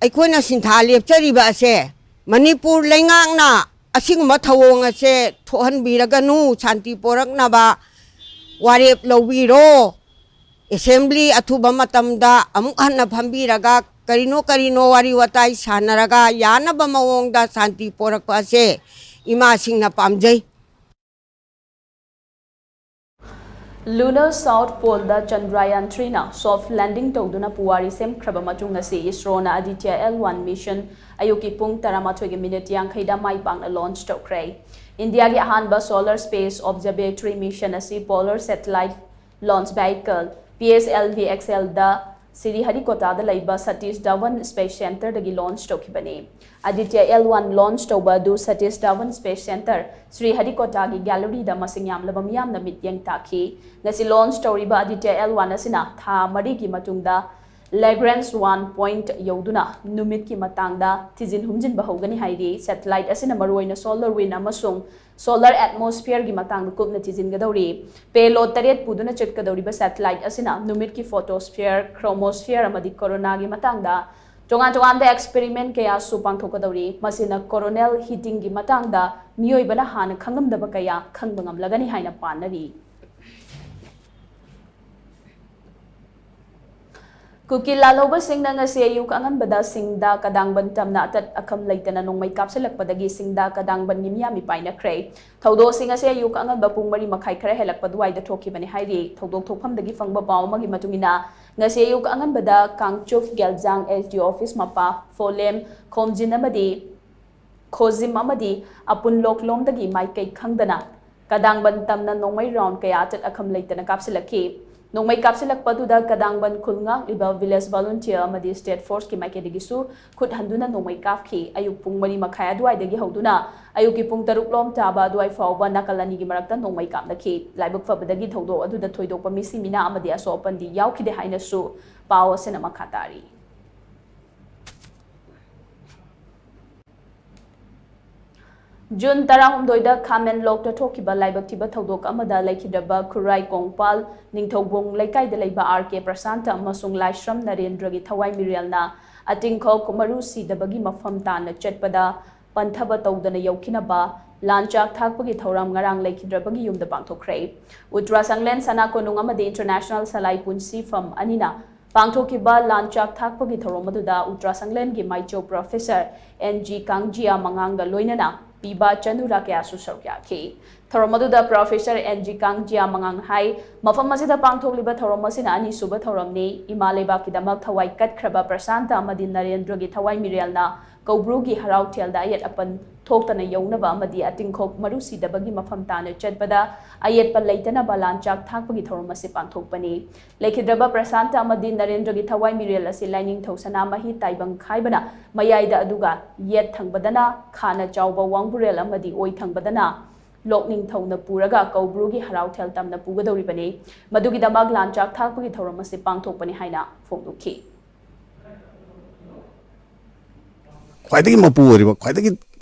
ꯑꯩꯈꯣꯏꯅ ꯁꯤꯟꯊꯥ ꯂꯦꯞꯆꯔꯤꯕ ꯑꯁꯦ ꯃꯅꯤꯄꯨꯔ ꯂꯩꯉꯥꯛꯅ ꯑꯁꯤꯒꯨꯝꯕ ꯊꯧꯑꯣꯡ ꯑꯁꯦ ꯊꯣꯛꯍꯟꯕꯤꯔꯒꯅꯨ, ꯁꯥꯟꯇꯤ ꯄꯣꯔꯛꯅꯕ ꯋꯥꯔꯦꯞ ꯂꯧꯕꯤꯔꯣ꯫ Assembly ꯑꯊꯨꯕ ꯃꯇꯝꯗ ꯑꯃꯨꯛ ꯍꯟꯅ ꯐꯝꯕꯤꯔꯒ ꯀꯔꯤꯅꯣ ꯀꯔꯤꯅꯣ ꯋꯥꯔꯤ ꯋꯥꯇꯥꯏ ꯁꯥꯟꯅꯔꯒ ꯌꯥꯅꯕ ꯃꯑꯣꯡꯗ ꯁꯥꯟꯇꯤ ꯄꯣꯔꯛꯄ ꯑꯁꯦ ꯏꯃꯥꯁꯤꯡꯅ ꯄꯥꯝꯖꯩ꯫ Lunar South Poleꯗ Chandrayaan threeꯅ soft landing ꯇꯧꯗꯨꯅ ꯄꯨꯋꯥꯔꯤ ꯁꯦꯝꯈ꯭ꯔꯕ ꯃꯇꯨꯡ ꯉꯁꯤ ꯏꯁ꯭ꯔꯣꯅ Aditya L one mission ꯑꯌꯨꯛꯀꯤ ꯄꯨꯡ ꯇꯔꯥꯃꯥꯊꯣꯏꯒꯤ ꯃꯤꯅꯤꯠ ꯌꯥꯡꯈꯩꯗ ꯃꯥꯏ ꯄꯥꯛꯅ launch ꯇꯧꯈ꯭ꯔꯦ꯫ ꯏꯟꯗꯤꯌꯥꯒꯤ ꯑꯍꯥꯟꯕ solar space observatory mission ꯑꯁꯤ polar satellite launch vehicle P S L V X Lꯗ ꯁ꯭ꯔꯤꯍꯔꯤꯀꯣꯇꯥꯗ ꯂꯩꯕ ꯁꯇꯤꯁ ꯙꯋꯟ Space Centreꯗꯒꯤ launch ꯇꯧꯈꯤꯕꯅꯤ꯫ Aditya L one launch ꯇꯧꯕ ꯑꯗꯨ ꯁꯇꯤꯁ ꯙꯋꯟ Space Centre ꯁ꯭ꯔꯤꯍꯔꯤꯀꯣꯇꯥꯒꯤ galleryꯗ ꯃꯁꯤꯡ ꯌꯥꯝꯂꯕ ꯃꯤꯌꯥꯝꯅ ꯃꯤꯠꯌꯦꯡ ꯇꯥꯈꯤ꯫ ꯉꯁꯤ launch ꯇꯧꯔꯤꯕ Aditya L one ꯑꯁꯤꯅ ꯊꯥ ꯃꯔꯤꯒꯤ ꯃꯇꯨꯡꯗ Lagrange one point ꯌꯧꯗꯨꯅ ꯅꯨꯃꯤꯠꯀꯤ ꯃꯇꯥꯡꯗ ꯊꯤꯖꯤꯟ ꯍꯨꯝꯖꯤꯟꯕ ꯍꯧꯒꯅꯤ ꯍꯥꯏꯔꯤ꯫ Satellite ꯑꯁꯤꯅ ꯃꯔꯨꯑꯣꯏꯅ solar wind ꯑꯃꯁꯨꯡ solar atmosphere ꯒꯤ ꯃꯇꯥꯡꯗ ꯀꯨꯞꯅ ꯊꯤꯖꯤꯟꯒꯗꯧꯔꯤ꯫ Payload ꯇꯔꯦꯠ ꯄꯨꯗꯨꯅ ꯆꯠꯀꯗꯧꯔꯤꯕ satellite ꯑꯁꯤꯅ ꯅꯨꯃꯤꯠꯀꯤ photosphere, chromosphere ꯑꯃꯗꯤ corona ꯒꯤ ꯃꯇꯥꯡꯗ ꯇꯣꯉꯥꯟ ꯇꯣꯉꯥꯟꯕ experiment ꯀꯌꯥꯁꯨ ꯄꯥꯡꯊꯣꯛꯀꯗꯧꯔꯤ꯫ ꯃꯁꯤꯅ coronal heating ꯒꯤ ꯃꯇꯥꯡꯗ ꯃꯤꯑꯣꯏꯕꯅ ꯍꯥꯟꯅ ꯈꯪꯂꯝꯗꯕ ꯀꯌꯥ ꯈꯪꯕ ꯉꯝꯂꯒꯅꯤ ꯍꯥꯏꯅ ꯄꯥꯅꯔꯤ꯫ ꯀꯨꯀꯤ ꯂꯥꯜꯍꯧꯕꯁꯤꯡꯅ ꯉꯁꯤ ꯑꯌꯨꯛ ꯑꯉꯟꯕꯗ ꯁꯤꯡꯗꯥ ꯀꯗꯥꯡꯕꯟ ꯇꯝꯅ ꯑꯇꯠ ꯑꯈꯝ ꯂꯩꯇꯅ ꯅꯣꯡꯃꯩ ꯀꯥꯞꯁꯤꯜꯂꯛꯄꯗꯒꯤ ꯁꯤꯡꯗꯥ ꯀꯗꯥꯡꯕꯟꯒꯤ ꯃꯤꯌꯥꯝ ꯃꯤꯄꯥꯏꯅꯈ꯭ꯔꯦ꯫ ꯊꯧꯗꯣꯛꯁꯤꯡ ꯑꯁꯤ ꯑꯌꯨꯛ ꯑꯉꯟꯕ ꯄꯨꯡ ꯃꯔꯤ ꯃꯈꯥꯏ ꯈꯔ ꯍꯦꯜꯂꯛꯄ ꯑꯗꯨꯋꯥꯏꯗ ꯊꯣꯛꯈꯤꯕꯅꯤ ꯍꯥꯏꯔꯤ꯫ ꯊꯧꯗꯣꯛ ꯊꯣꯛꯐꯝꯗꯒꯤ ꯐꯪꯕ ꯄꯥꯎ ꯑꯃꯒꯤ ꯃꯇꯨꯡ ꯏꯟꯅ, ꯉꯁꯤ ꯑꯌꯨꯛ ꯑꯉꯟꯕꯗ ꯀꯥꯡꯆꯨꯞ ꯒꯦꯜꯖꯥꯡ S D O office ꯃꯄꯥ ꯐꯣꯂꯦꯝ ꯈꯣꯝꯖꯤꯟ ꯑꯃꯗꯤ ꯈꯣꯖꯤꯝ ꯑꯃꯗꯤ ꯑꯄꯨꯟꯂꯣꯛꯂꯣꯝꯗꯒꯤ ꯃꯥꯏꯀꯩ ꯈꯪꯗꯅ ꯀꯗꯥꯡꯕꯟ ꯇꯝꯅ ꯅꯣꯡꯃꯩ round ꯀꯌꯥ ꯑꯆꯠ ꯑꯈꯝ ꯂꯩꯇꯅ ꯀꯥꯞꯁꯤꯜꯂꯛꯈꯤ꯫ ꯅꯣꯡꯃꯩ ꯀꯥꯞꯁꯤꯜꯂꯛꯄ ꯑꯗꯨꯗ ꯀꯗꯥꯡꯕꯟ ꯈꯨꯜ ꯉꯥꯛꯂꯤꯕ village volunteer ꯑꯃꯗꯤ state force ꯀꯤ ꯃꯥꯏꯀꯩꯗꯒꯤꯁꯨ ꯈꯨꯠ ꯍꯟꯗꯨꯅ ꯅꯣꯡꯃꯩ ꯀꯥꯞꯈꯤ꯫ ꯑꯌꯨꯛ ꯄꯨꯡ ꯃꯔꯤ ꯃꯈꯥꯏ ꯑꯗꯨꯋꯥꯏꯗꯒꯤ ꯍꯧꯗꯨꯅ ꯑꯌꯨꯛꯀꯤ ꯄꯨꯡ ꯇꯔꯨꯛ ꯂꯣꯝ ꯇꯥꯕ ꯑꯗꯨꯋꯥꯏ ꯐꯥꯎꯕ ꯅꯥꯀꯜ ꯑꯅꯤꯒꯤ ꯃꯔꯛꯇ ꯅꯣꯡꯃꯩ ꯀꯥꯞꯅꯈꯤ꯫ ꯂꯥꯏꯕꯛ ꯐꯕꯗꯒꯤ ꯊꯧꯗꯣꯛ ꯑꯗꯨꯗ ꯊꯣꯏꯗꯣꯛꯄ ꯃꯤꯁꯤ ꯃꯤꯅꯥ ꯑꯃꯗꯤ ꯑꯁꯣꯛ ꯑꯄꯟꯗꯤ ꯌꯥꯎꯈꯤꯗꯦ ꯍꯥꯏꯅꯁꯨ ꯄꯥꯎ ꯑꯁꯤꯅ ꯃꯈꯥ ꯇꯥꯔꯤ꯫ ꯖꯨꯟ ꯇꯔꯥꯍꯨꯝꯗꯣꯏꯗ ꯈꯥꯃꯦꯟꯂꯣꯛꯇ ꯊꯣꯛꯈꯤꯕ ꯂꯥꯏꯕꯛ ꯊꯤꯕ ꯊꯧꯗꯣꯛ ꯑꯃꯗ ꯂꯩꯈꯤꯗ꯭ꯔꯕ ꯈꯨꯔꯥꯏ ꯀꯣꯡꯄꯥꯜ ꯅꯤꯡꯊꯧꯕꯨꯡ ꯂꯩꯀꯥꯏꯗ ꯂꯩꯕ R K ꯄ꯭ꯔꯁꯥꯟꯇ ꯑꯃꯁꯨꯡ ꯂꯥꯏꯁ꯭ꯔꯝ ꯅꯔꯦꯟꯗ꯭ꯔꯒꯤ ꯊꯋꯥꯏ ꯃꯤꯔꯦꯜꯅ ꯑꯇꯤꯡꯈꯣꯛ ꯃꯔꯨ ꯁꯤꯗꯕꯒꯤ ꯃꯐꯝ ꯇꯥꯟꯅ ꯆꯠꯄꯗ ꯄꯟꯊꯕ ꯇꯧꯗꯅ ꯌꯧꯈꯤꯅꯕ ꯂꯥꯟ ꯆꯥꯛ ꯊꯥꯛꯄꯒꯤ ꯊꯧꯔꯝ ꯉꯔꯥꯡ ꯂꯩꯈꯤꯗ꯭ꯔꯕꯒꯤ ꯌꯨꯝꯗ ꯄꯥꯡꯊꯣꯛꯈ꯭ꯔꯦ꯫ ꯎꯇ꯭ꯔꯥ ꯁꯪꯂꯦꯟ ꯁꯅꯥ ꯀꯣꯅꯨꯡ ꯑꯃꯗꯤ International ꯁꯂꯥꯏ ꯄꯨꯟꯁꯤꯐꯝ ꯑꯅꯤꯅ ꯄꯥꯡꯊꯣꯛꯈꯤꯕ ꯂꯥꯟ ꯆꯥꯛ ꯊꯥꯛꯄꯒꯤ ꯊꯧꯔꯝ ꯑꯗꯨꯗ ꯎꯇ꯭ꯔꯥ ꯁꯪꯂꯦꯟꯒꯤ ꯃꯥꯏꯆꯧ Professor N G ꯀꯥꯡꯖꯤꯌꯥ ꯃꯉꯥꯡꯒ ꯂꯣꯏꯅꯅ ꯄꯤꯕ ꯆꯅꯨꯔꯥ ꯀꯌꯥꯁꯨ ꯁꯔꯨꯛ ꯌꯥꯈꯤ꯫ ꯊꯧꯔꯝ ꯑꯗꯨꯗ Professor N G ꯀꯥꯡꯖꯤꯌꯥ ꯃꯉꯥꯡ ꯍꯥꯏ, ꯃꯐꯝ ꯑꯁꯤꯗ ꯄꯥꯡꯊꯣꯛꯂꯤꯕ ꯊꯧꯔꯝ ꯑꯁꯤꯅ ꯑꯅꯤꯁꯨꯕ ꯊꯧꯔꯝꯅꯤ꯫ ꯏꯃꯥ ꯂꯩꯕꯥꯛꯀꯤꯗꯃꯛ ꯊꯋꯥꯏ ꯀꯠꯈ꯭ꯔꯕ ꯄ꯭ꯔꯁꯥꯟꯇ ꯑꯃꯗꯤ ꯅꯔꯦꯟꯗ꯭ꯔꯒꯤ ꯊꯋꯥꯏ ꯃꯤꯔꯦꯜꯅ ꯀꯧꯕ꯭ꯔꯨꯒꯤ ꯍꯔꯥꯎꯊꯦꯜꯗ ꯑꯌꯦꯠ ꯑꯄꯟ ꯊꯣꯛꯇꯅ ꯌꯧꯅꯕ ꯑꯃꯗꯤ ꯑꯇꯤꯡꯈꯣꯛ ꯃꯔꯨ ꯁꯤꯗꯕꯒꯤ ꯃꯐꯝ ꯇꯥꯅ ꯆꯠꯄꯗ ꯑꯌꯦꯠꯄ ꯂꯩꯇꯅꯕ ꯂꯥꯟ ꯆꯥꯛ ꯊꯥꯛꯄꯒꯤ ꯊꯧꯔꯝ ꯑꯁꯤ ꯄꯥꯡꯊꯣꯛꯄꯅꯤ꯫ ꯂꯩꯈꯤꯗ꯭ꯔꯕ ꯄ꯭ꯔꯁꯥꯟꯇ ꯑꯃꯗꯤ ꯅꯔꯦꯟꯗ꯭ꯔꯒꯤ ꯊꯋꯥꯏ ꯃꯤꯔꯦꯜ ꯑꯁꯤ ꯂꯥꯏꯅꯤꯡꯊꯧ ꯁꯅꯥꯃꯍꯤ ꯇꯥꯏꯕꯪ ꯈꯥꯏꯕꯅ ꯃꯌꯥꯏꯗ ꯑꯗꯨꯒ ꯌꯦꯠ ꯊꯪꯕꯗꯅ ꯈꯥꯅ ꯆꯥꯎꯕ ꯋꯥꯡꯕꯨꯔꯦꯜ ꯑꯃꯗꯤ ꯑꯣꯏ ꯊꯪꯕꯗꯅ ꯂꯣꯛꯅꯤꯡꯊꯧꯅ ꯄꯨꯔꯒ ꯀꯧꯕ꯭ꯔꯨꯒꯤ ꯍꯔꯥꯎꯊꯦꯜ ꯇꯝꯅ ꯄꯨꯒꯗꯧꯔꯤꯕꯅꯤ꯫ ꯃꯗꯨꯒꯤꯗꯃꯛ ꯂꯥꯟꯆꯥꯛ ꯊꯥꯛꯄꯒꯤ ꯊꯧꯔꯝ ꯑꯁꯤ ꯄꯥꯡꯊꯣꯛꯄꯅꯤ ꯍꯥꯏꯅ ꯐꯣꯡꯗꯣꯛꯈꯤ꯫ ꯈ꯭ꯋꯥꯏꯗꯒꯤ ꯃꯄꯨ ꯑꯣꯏꯔꯤꯕ, ꯈ꯭ꯋꯥꯏꯗꯒꯤ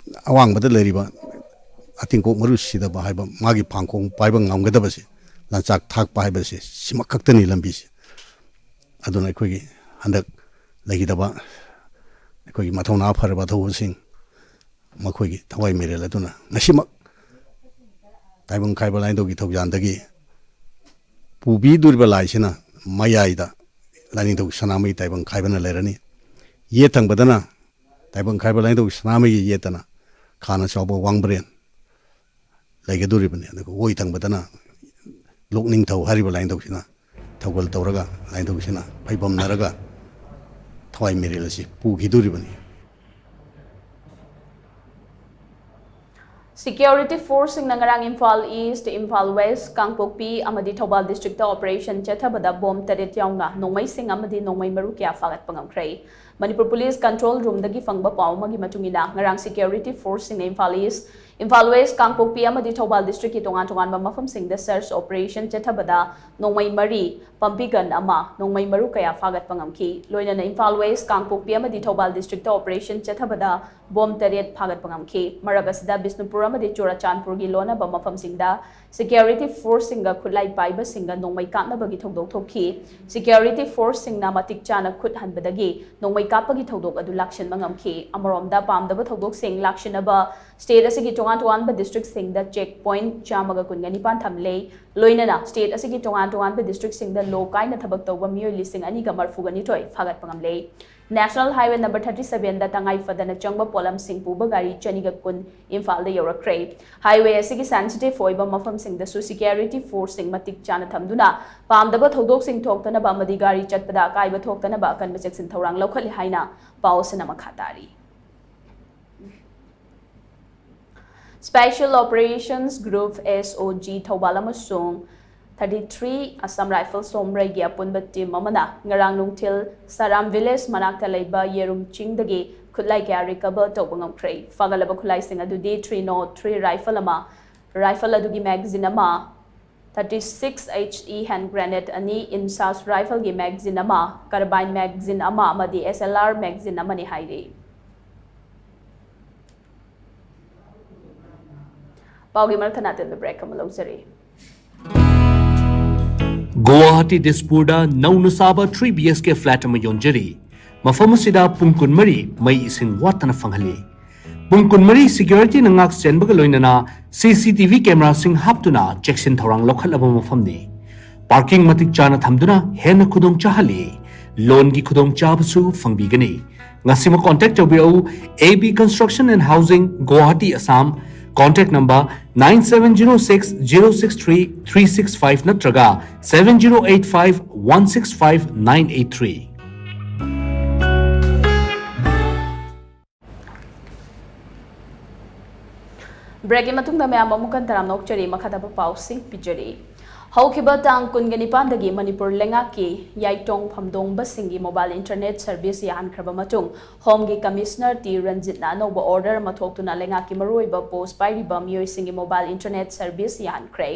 ꯑꯋꯥꯡꯕꯗ ꯂꯩꯔꯤꯕ ꯑꯇꯤꯡꯀꯣꯛ ꯃꯔꯨ ꯁꯤꯗꯕ ꯍꯥꯏꯕ ꯃꯥꯒꯤ ꯐꯥꯡꯈꯣꯡ ꯄꯥꯏꯕ ꯉꯝꯒꯗꯕꯁꯦ ꯂꯥꯟꯆꯥꯛ ꯊꯥꯛꯄ ꯍꯥꯏꯕꯁꯦ ꯁꯤꯃꯛ ꯈꯛꯇꯅꯤ ꯂꯝꯕꯤꯁꯦ꯫ ꯑꯗꯨꯅ ꯑꯩꯈꯣꯏꯒꯤ ꯍꯟꯗꯛ ꯂꯩꯈꯤꯗꯕ ꯑꯩꯈꯣꯏꯒꯤ ꯃꯊꯧꯅꯥ ꯐꯔꯕ ꯊꯧꯕꯁꯤꯡ, ꯃꯈꯣꯏꯒꯤ ꯊꯋꯥꯏ ꯃꯤꯔꯦꯜ ꯑꯗꯨꯅ ꯉꯁꯤꯃꯛ ꯇꯥꯏꯕꯪ ꯈꯥꯏꯕ ꯂꯥꯏꯅꯤꯡꯊꯧꯒꯤ ꯊꯧꯖꯥꯟꯗꯒꯤ ꯄꯨꯕꯤꯗꯣꯔꯤꯕ ꯂꯥꯏꯁꯤꯅ ꯃꯌꯥꯏꯗ ꯂꯥꯏꯅꯤꯡꯊꯧ ꯁꯅꯥꯃꯍꯤ ꯇꯥꯏꯕꯪ ꯈꯥꯏꯕꯅ ꯂꯩꯔꯅꯤ꯫ ꯌꯦꯠ ꯊꯪꯕꯗꯅ ꯇꯥꯏꯕꯪ ꯈꯥꯏꯕ ꯂꯥꯏꯅꯤꯡꯊꯧ ꯁꯅꯥꯃꯍꯤꯒꯤ ꯌꯦꯠꯇꯅ ꯈꯥꯅ ꯆꯥꯎꯕ ꯋꯥꯡꯕ꯭ꯔꯦꯟ ꯂꯩꯒꯗꯣꯔꯤꯕꯅꯤ꯫ ꯑꯗꯨꯒ ꯑꯣꯏ ꯊꯪꯕꯗꯅ ꯂꯣꯛꯅꯤꯡꯊꯧ ꯍꯥꯏꯔꯤꯕ ꯂꯥꯏꯅꯤꯡꯊꯧꯁꯤꯅ ꯊꯧꯒꯜ ꯇꯧꯔꯒ, ꯂꯥꯏꯅꯤꯡꯊꯧꯁꯤꯅ ꯐꯩꯕꯝꯅꯔꯒ ꯊꯋꯥꯏ ꯃꯤꯔꯦꯜ ꯑꯁꯤ ꯄꯨꯈꯤꯗꯣꯔꯤꯕꯅꯤ꯫ Security forceꯁꯤꯡꯅ ꯉꯔꯥꯡ ꯏꯝꯐꯥꯜ ꯏꯁ꯭ꯠ, ꯏꯝꯐꯥꯜ ꯋꯦꯁ꯭ꯠ, ꯀꯥꯡꯄꯣꯛꯄꯤ ꯑꯃꯗꯤ ꯊꯧꯕꯥꯜ ꯗꯤꯁꯇ꯭ꯔꯤꯛꯇ ꯑꯣꯄꯔꯦꯁꯟ ꯆꯠꯊꯕꯗ ꯕꯣꯝ ꯇꯔꯦꯠ ꯌꯥꯎꯅ ꯅꯣꯡꯃꯩꯁꯤꯡ ꯑꯃꯗꯤ ꯅꯣꯡꯃꯩ ꯃꯔꯨ ꯀꯌꯥ ꯐꯥꯒꯠꯄ ꯉꯝꯈ꯭ꯔꯦ꯫ ꯃꯅꯤꯄꯨꯔ ꯄꯨꯂꯤꯁ ꯀꯟꯇ꯭ꯔꯣꯜ ꯔꯨꯝꯗꯒꯤ ꯐꯪꯕ ꯄꯥꯎ ꯑꯃꯒꯤ ꯃꯇꯨꯡ ꯏꯟꯅ, ꯉꯔꯥꯡ ꯁꯦꯀ꯭ꯌꯨꯔꯤꯇꯤ ꯐꯣꯔꯁꯁꯤꯡꯅ ꯏꯝꯐꯥꯜ ꯏꯁ꯭ꯠ, ꯏꯝꯐꯥꯜ ꯋꯦꯁ꯭ꯠ, ꯀꯥꯡꯄꯣꯛꯄꯤ ꯑꯃꯗꯤ ꯊꯧꯕꯥꯜ ꯗꯤꯁꯇ꯭ꯔꯤꯛꯀꯤ ꯇꯣꯉꯥꯟ ꯇꯣꯉꯥꯟꯕ ꯃꯐꯝꯁꯤꯡꯗ ꯁꯔꯆ ꯑꯣꯄꯔꯦꯁꯟ ꯆꯠꯊꯕꯗ ꯅꯣꯡꯃꯩ ꯃꯔꯤ, ꯄꯝꯄꯤ ꯒꯟ ꯑꯃ, ꯅꯣꯡꯃꯩ ꯃꯔꯨ ꯀꯌꯥ ꯐꯥꯒꯠꯄ ꯉꯝꯈꯤ꯫ ꯂꯣꯏꯅꯅ ꯏꯝꯐꯥꯜ ꯋꯦꯁ꯭ꯠ, ꯀꯥꯡꯄꯣꯛꯄꯤ ꯑꯃꯗꯤ ꯊꯧꯕꯥꯜ ꯗꯤꯁꯇ꯭ꯔꯤꯛꯇ ꯑꯣꯄꯔꯦꯁꯟ ꯆꯠꯊꯕꯗ ꯕꯣꯝ ꯇꯔꯦꯠ ꯐꯥꯒꯠꯄ ꯉꯝꯈꯤ꯫ ꯃꯔꯛ ꯑꯁꯤꯗ ꯕꯤꯁꯅꯨꯄꯨꯔ ꯑꯃꯗꯤ ꯆꯨꯔꯥꯆꯥꯟꯄꯨꯔꯒꯤ ꯂꯣꯟꯅꯕ ꯃꯐꯝꯁꯤꯡꯗ ꯁꯦꯀ꯭ꯌꯨꯔꯤꯇꯤ ꯐꯣꯔꯁꯁꯤꯡꯒ ꯈꯨꯠꯂꯥꯏ ꯄꯥꯏꯕꯁꯤꯡꯒ ꯅꯣꯡꯃꯩ ꯀꯥꯞꯅꯕꯒꯤ ꯊꯧꯗꯣꯛ ꯊꯣꯛꯈꯤ꯫ ꯁꯦꯀ꯭ꯌꯨꯔꯤꯇꯤ ꯐꯣꯔꯁꯁꯤꯡꯅ ꯃꯇꯤꯛ ꯆꯥꯅ ꯈꯨꯠ ꯍꯟꯕꯗꯒꯤ ꯅꯣꯡꯃꯩ ꯀꯥꯞꯄꯒꯤ ꯊꯧꯗꯣꯛ ꯑꯗꯨ ꯂꯥꯛꯁꯤꯟꯕ ꯉꯝꯈꯤ꯫ ꯑꯃꯔꯣꯝꯗ, ꯄꯥꯝꯗꯕ ꯊꯧꯗꯣꯛꯁꯤꯡ ꯂꯥꯛꯁꯤꯟꯅꯕ ꯁ꯭ꯇꯦꯠ ꯑꯁꯤꯒꯤ ꯇꯣꯉꯥꯟ ꯇꯣꯉꯥꯟꯕ ꯗꯤꯁꯇ꯭ꯔꯤꯛꯁꯤꯡꯗ ꯆꯦꯛ ꯄꯣꯏꯟꯠ ꯆꯥꯝꯃꯒ ꯀꯨꯟꯒ ꯅꯤꯄꯥꯟ ꯊꯝꯂꯦ꯫ ꯂꯣꯏꯅꯅ ꯁ꯭ꯇꯦꯠ ꯑꯁꯤꯒꯤ ꯇꯣꯉꯥꯟ ꯇꯣꯉꯥꯟꯕ ꯗꯤꯁꯇ꯭ꯔꯤꯛꯁꯤꯡꯗ ꯂꯣ ꯀꯥꯏꯅ ꯊꯕꯛ ꯇꯧꯕ ꯃꯤꯑꯣꯏ ꯂꯤꯁꯤꯡ ꯑꯅꯤꯒ ꯃꯔꯐꯨꯒ ꯅꯤꯊꯣꯏ ꯐꯥꯒꯠꯄ ꯉꯝꯂꯦ꯫ ꯅꯦꯁꯅꯦꯜ ꯍꯥꯏꯋꯦ ꯅꯝꯕꯔ ꯊꯥꯔꯇꯤ ꯁꯚꯦꯟꯗ ꯇꯉꯥꯏ ꯐꯗꯅ ꯆꯪꯕ ꯄꯣꯠꯂꯝꯁꯤꯡ ꯄꯨꯕ ꯒꯥꯔꯤ ꯆꯅꯤꯒ ꯀꯨꯟ ꯏꯝꯐꯥꯜꯗ ꯌꯧꯔꯛꯈ꯭ꯔꯦ꯫ ꯍꯥꯏꯋꯦ ꯑꯁꯤꯒꯤ ꯁꯦꯟꯁꯤꯇꯤꯚ ꯑꯣꯏꯕ ꯃꯐꯝꯁꯤꯡꯗꯁꯨ ꯁꯦꯀ꯭ꯌꯨꯔꯤꯇꯤ ꯐꯣꯔꯁꯁꯤꯡ ꯃꯇꯤꯛ ꯆꯥꯅ ꯊꯝꯗꯨꯅ ꯄꯥꯝꯗꯕ ꯊꯧꯗꯣꯛꯁꯤꯡ ꯊꯣꯛꯇꯅꯕ ꯑꯃꯗꯤ ꯒꯥꯔꯤ ꯆꯠꯄꯗ ꯑꯀꯥꯏꯕ ꯊꯣꯛꯇꯅꯕ ꯑꯀꯟꯕ ꯆꯦꯛꯁꯤꯟ ꯊꯧꯔꯥꯡ ꯂꯧꯈꯠꯂꯤ ꯍꯥꯏꯅ ꯄꯥꯎ ꯑꯁꯤꯅ ꯃꯈꯥ ꯇꯥꯔꯤ꯫ Special Operations Group, S O G, Thoubal ꯑꯃꯁꯨꯡ thirty three Assam Rifles ꯁꯣꯝꯔꯩꯒꯤ ꯑꯄꯨꯟꯕ ꯇꯤꯝ ꯑꯃꯅ ꯉꯔꯥꯡ ꯅꯨꯡꯊꯤꯜ ꯁꯥꯔꯥꯝ ꯚꯤꯂꯦꯖ ꯃꯅꯥꯛꯇ ꯂꯩꯕ ꯌꯦꯔꯨꯝ ꯆꯤꯡꯗꯒꯤ ꯈꯨꯠꯂꯥꯏ ꯀꯌꯥ ꯔꯤꯀꯚꯔ ꯇꯧꯕ ꯉꯝꯈ꯭ꯔꯦ꯫ ꯐꯥꯒꯠꯂꯕ ꯈꯨꯠꯂꯥꯏꯁꯤꯡ ꯑꯗꯨꯗꯤ three nought three rifle ꯑꯃ, Rifle ꯑꯗꯨꯒꯤ magazine ꯑꯃ, thirty-six H E hand grenade ꯑꯅꯤ, INSAS rifleꯒꯤ magazine ꯑꯃ, carbine magazine ꯑꯃ ꯑꯃꯗꯤ S L R magazine ꯑꯃꯅꯤ ꯍꯥꯏꯔꯤ꯫ ꯄꯥꯎꯒꯤ ꯃꯔꯛ ꯊꯠꯅ ꯑꯇꯦꯟꯕ break ꯑꯃ ꯂꯧꯖꯔꯤ꯫ ꯒꯨꯋꯥꯍꯥꯇꯤ ꯗꯤꯁꯄꯨꯔꯗ ꯅꯧꯅ ꯁꯥꯕ three B H K flat ꯑꯃ ꯌꯣꯟꯖꯔꯤ꯫ ꯃꯐꯝ ꯑꯁꯤꯗ ꯄꯨꯡ ꯀꯨꯟꯃꯔꯤ ꯃꯩ ꯏꯁꯤꯡ ꯋꯥꯠꯇꯅ ꯐꯪꯍꯜꯂꯤ꯫ ꯄꯨꯡ ꯀꯨꯟꯃꯔꯤ securityꯅ ꯉꯥꯛ ꯁꯦꯟꯕꯒ ꯂꯣꯏꯅꯅ C C T V cameraꯁꯤꯡ ꯍꯥꯞꯇꯨꯅ ꯆꯦꯛꯁꯤꯟ ꯊꯧꯔꯥꯡ ꯂꯧꯈꯠꯂꯕ ꯃꯐꯝꯅꯤ꯫ Parking ꯃꯇꯤꯛ ꯆꯥꯅ ꯊꯝꯗꯨꯅ ꯍꯦꯟꯅ ꯈꯨꯗꯣꯡ ꯆꯥꯍꯜꯂꯤ꯫ Loanꯒꯤ ꯈꯨꯗꯣꯡꯆꯥꯕꯁꯨ ꯐꯪꯕꯤꯒꯅꯤ꯫ ꯉꯁꯤꯃꯛ contact ꯇꯧꯕꯤꯔꯛꯎ꯫ A B Construction and Housing, Guwahati, Assam. Contact number nine seven zero six zero six three three six five ꯅꯠꯇ꯭ꯔꯒ seven zero eight five one six five nine eight three꯫ Breakꯀꯤ ꯃꯇꯨꯡꯗ ꯃꯌꯥꯝ ꯑꯃꯨꯛ ꯍꯟꯅ ꯇꯔꯥꯝꯅ ꯑꯣꯛꯆꯔꯤ꯫ ꯃꯈꯥ ꯇꯥꯕ ꯄꯥꯎꯁꯤꯡ ꯄꯤꯖꯔꯤ꯫ ꯍꯧꯈꯤꯕ ꯇꯥꯡ ꯀꯨꯟꯒ ꯅꯤꯄꯥꯟꯗꯒꯤ ꯃꯅꯤꯄꯨꯔ ꯂꯩꯉꯥꯛꯀꯤ ꯌꯥꯏꯇꯣꯡ ꯐꯝꯗꯣꯡꯕꯁꯤꯡꯒꯤ mobile internet service ꯌꯥꯍꯟꯈ꯭ꯔꯕ ꯃꯇꯨꯡ, Homeꯒꯤ Commissioner ꯇꯤ ꯔꯟꯖꯤꯠꯅ ꯑꯅꯧꯕ order ꯑꯃ ꯊꯣꯛꯇꯨꯅ ꯂꯩꯉꯥꯛꯀꯤ ꯃꯔꯨꯑꯣꯏꯕ post ꯄꯥꯏꯔꯤꯕ ꯃꯤꯑꯣꯏꯁꯤꯡꯒꯤ mobile internet service ꯌꯥꯍꯟꯈ꯭ꯔꯦ꯫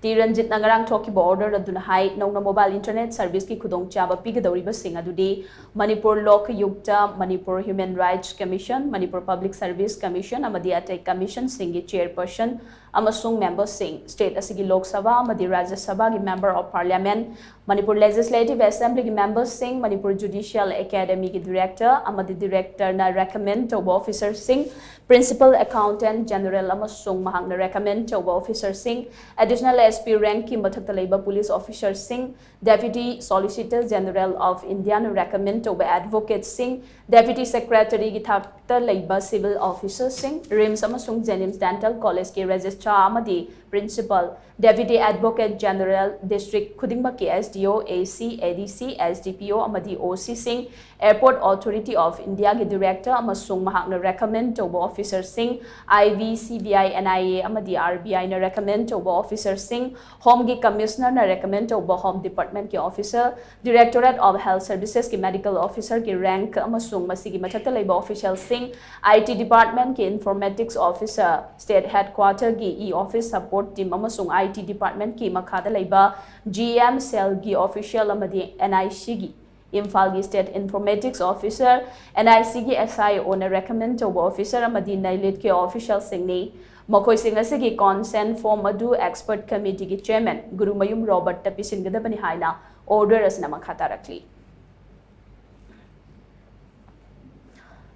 ꯇꯤ ꯔꯟꯖꯤꯠꯅ ꯉꯔꯥꯡ ꯊꯣꯛꯈꯤꯕ order ꯑꯗꯨꯅ ꯍꯥꯏ, ꯅꯧꯅ mobile internet serviceꯀꯤ ꯈꯨꯗꯣꯡꯆꯥꯕ ꯄꯤꯒꯗꯧꯔꯤꯕꯁꯤꯡ ꯑꯗꯨꯗꯤ ꯃꯅꯤꯄꯨꯔ ꯂꯣꯛ ꯑꯌꯨꯛꯇ, Manipur Human Rights Commission, Manipur Public Service Commission ꯑꯃꯗꯤ ꯑꯇꯩ commissionꯁꯤꯡꯒꯤ chairperson ꯑꯃꯁꯨꯡ memberꯁꯤꯡ, state ꯑꯁꯤꯒꯤ ꯂꯣꯛ ꯁꯚꯥ ꯑꯃꯗꯤ ꯔꯥꯖ꯭ꯌ ꯁꯚꯥꯒꯤ Member of Parliament, Manipur Legislative Assemblyꯒꯤ memberꯁꯤꯡ, Manipur Judicial Academyꯒꯤ director ꯑꯃꯗꯤ directorꯅ recommend ꯇꯧꯕ officerꯁꯤꯡ, Principal Accountant General ꯑꯃꯁꯨꯡ ꯃꯍꯥꯛꯅ recommend ꯇꯧꯕ officerꯁꯤꯡ, Additional S P rankꯀꯤ ꯃꯊꯛꯇ ꯂꯩꯕ police officerꯁꯤꯡ, Deputy Solicitor General of Indiaꯅ recommend ꯇꯧꯕ advocateꯁꯤꯡ, Deputy Secretaryꯒꯤ ꯊꯥꯛꯇ ꯂꯩꯕ civil officerꯁꯤꯡ, RIMS ꯑꯃꯁꯨꯡ JNIMS Dental Collegeꯀꯤ registrar ꯑꯃꯗꯤ principal, Deputy Advocate General, district ꯈꯨꯗꯤꯡꯃꯛꯀꯤ S D O, A C, A D C, S D P O ꯑꯃꯗꯤ O Cꯁꯤꯡ, Airport Authority of Indiaꯒꯤ director ꯑꯃꯁꯨꯡ ꯃꯍꯥꯛꯅ recommend ꯇꯧꯕ officerꯁꯤꯡ, I B, C B I, N I A ꯑꯃꯗꯤ R B Iꯅ recommend ꯇꯧꯕ officerꯁꯤꯡ, Homeꯒꯤ Commissionerꯅ recommend ꯇꯧꯕ Home Departmentꯀꯤ officer, Directorate of Health Servicesꯀꯤ medical officerꯒꯤ rank ꯑꯃꯁꯨꯡ ꯃꯁꯤꯒꯤ ꯃꯊꯛꯇ ꯂꯩꯕ officialꯁꯤꯡ, I T Departmentꯀꯤ informatics officer, state headquarterꯒꯤ E Office Support Team ꯑꯃꯁꯨꯡ I T Department ꯀꯤ ꯃꯈꯥꯗ ꯂꯩꯕ G M cell ꯒꯤ official ꯑꯃꯗꯤ N I C ꯒꯤ ꯏꯝꯐꯥꯜꯒꯤ State Informatics Officer, N I C ꯒꯤ S I O ꯅ recommend ꯇꯧꯕ officer ꯑꯃꯗꯤ ꯅꯩꯂꯤꯠꯀꯤ official ꯁꯤꯡꯅꯤ꯫ ꯃꯈꯣꯏꯁꯤꯡ ꯑꯁꯤꯒꯤ consent form ꯑꯗꯨ expert committee ꯒꯤ chairman ꯒꯨꯔꯨꯃꯌꯨꯝ ꯔꯣꯕꯔꯠꯇ ꯄꯤꯁꯤꯟꯒꯗꯕꯅꯤ ꯍꯥꯏꯅ order ꯑꯁꯤꯅ ꯃꯈꯥ ꯇꯥꯔꯛꯂꯤ꯫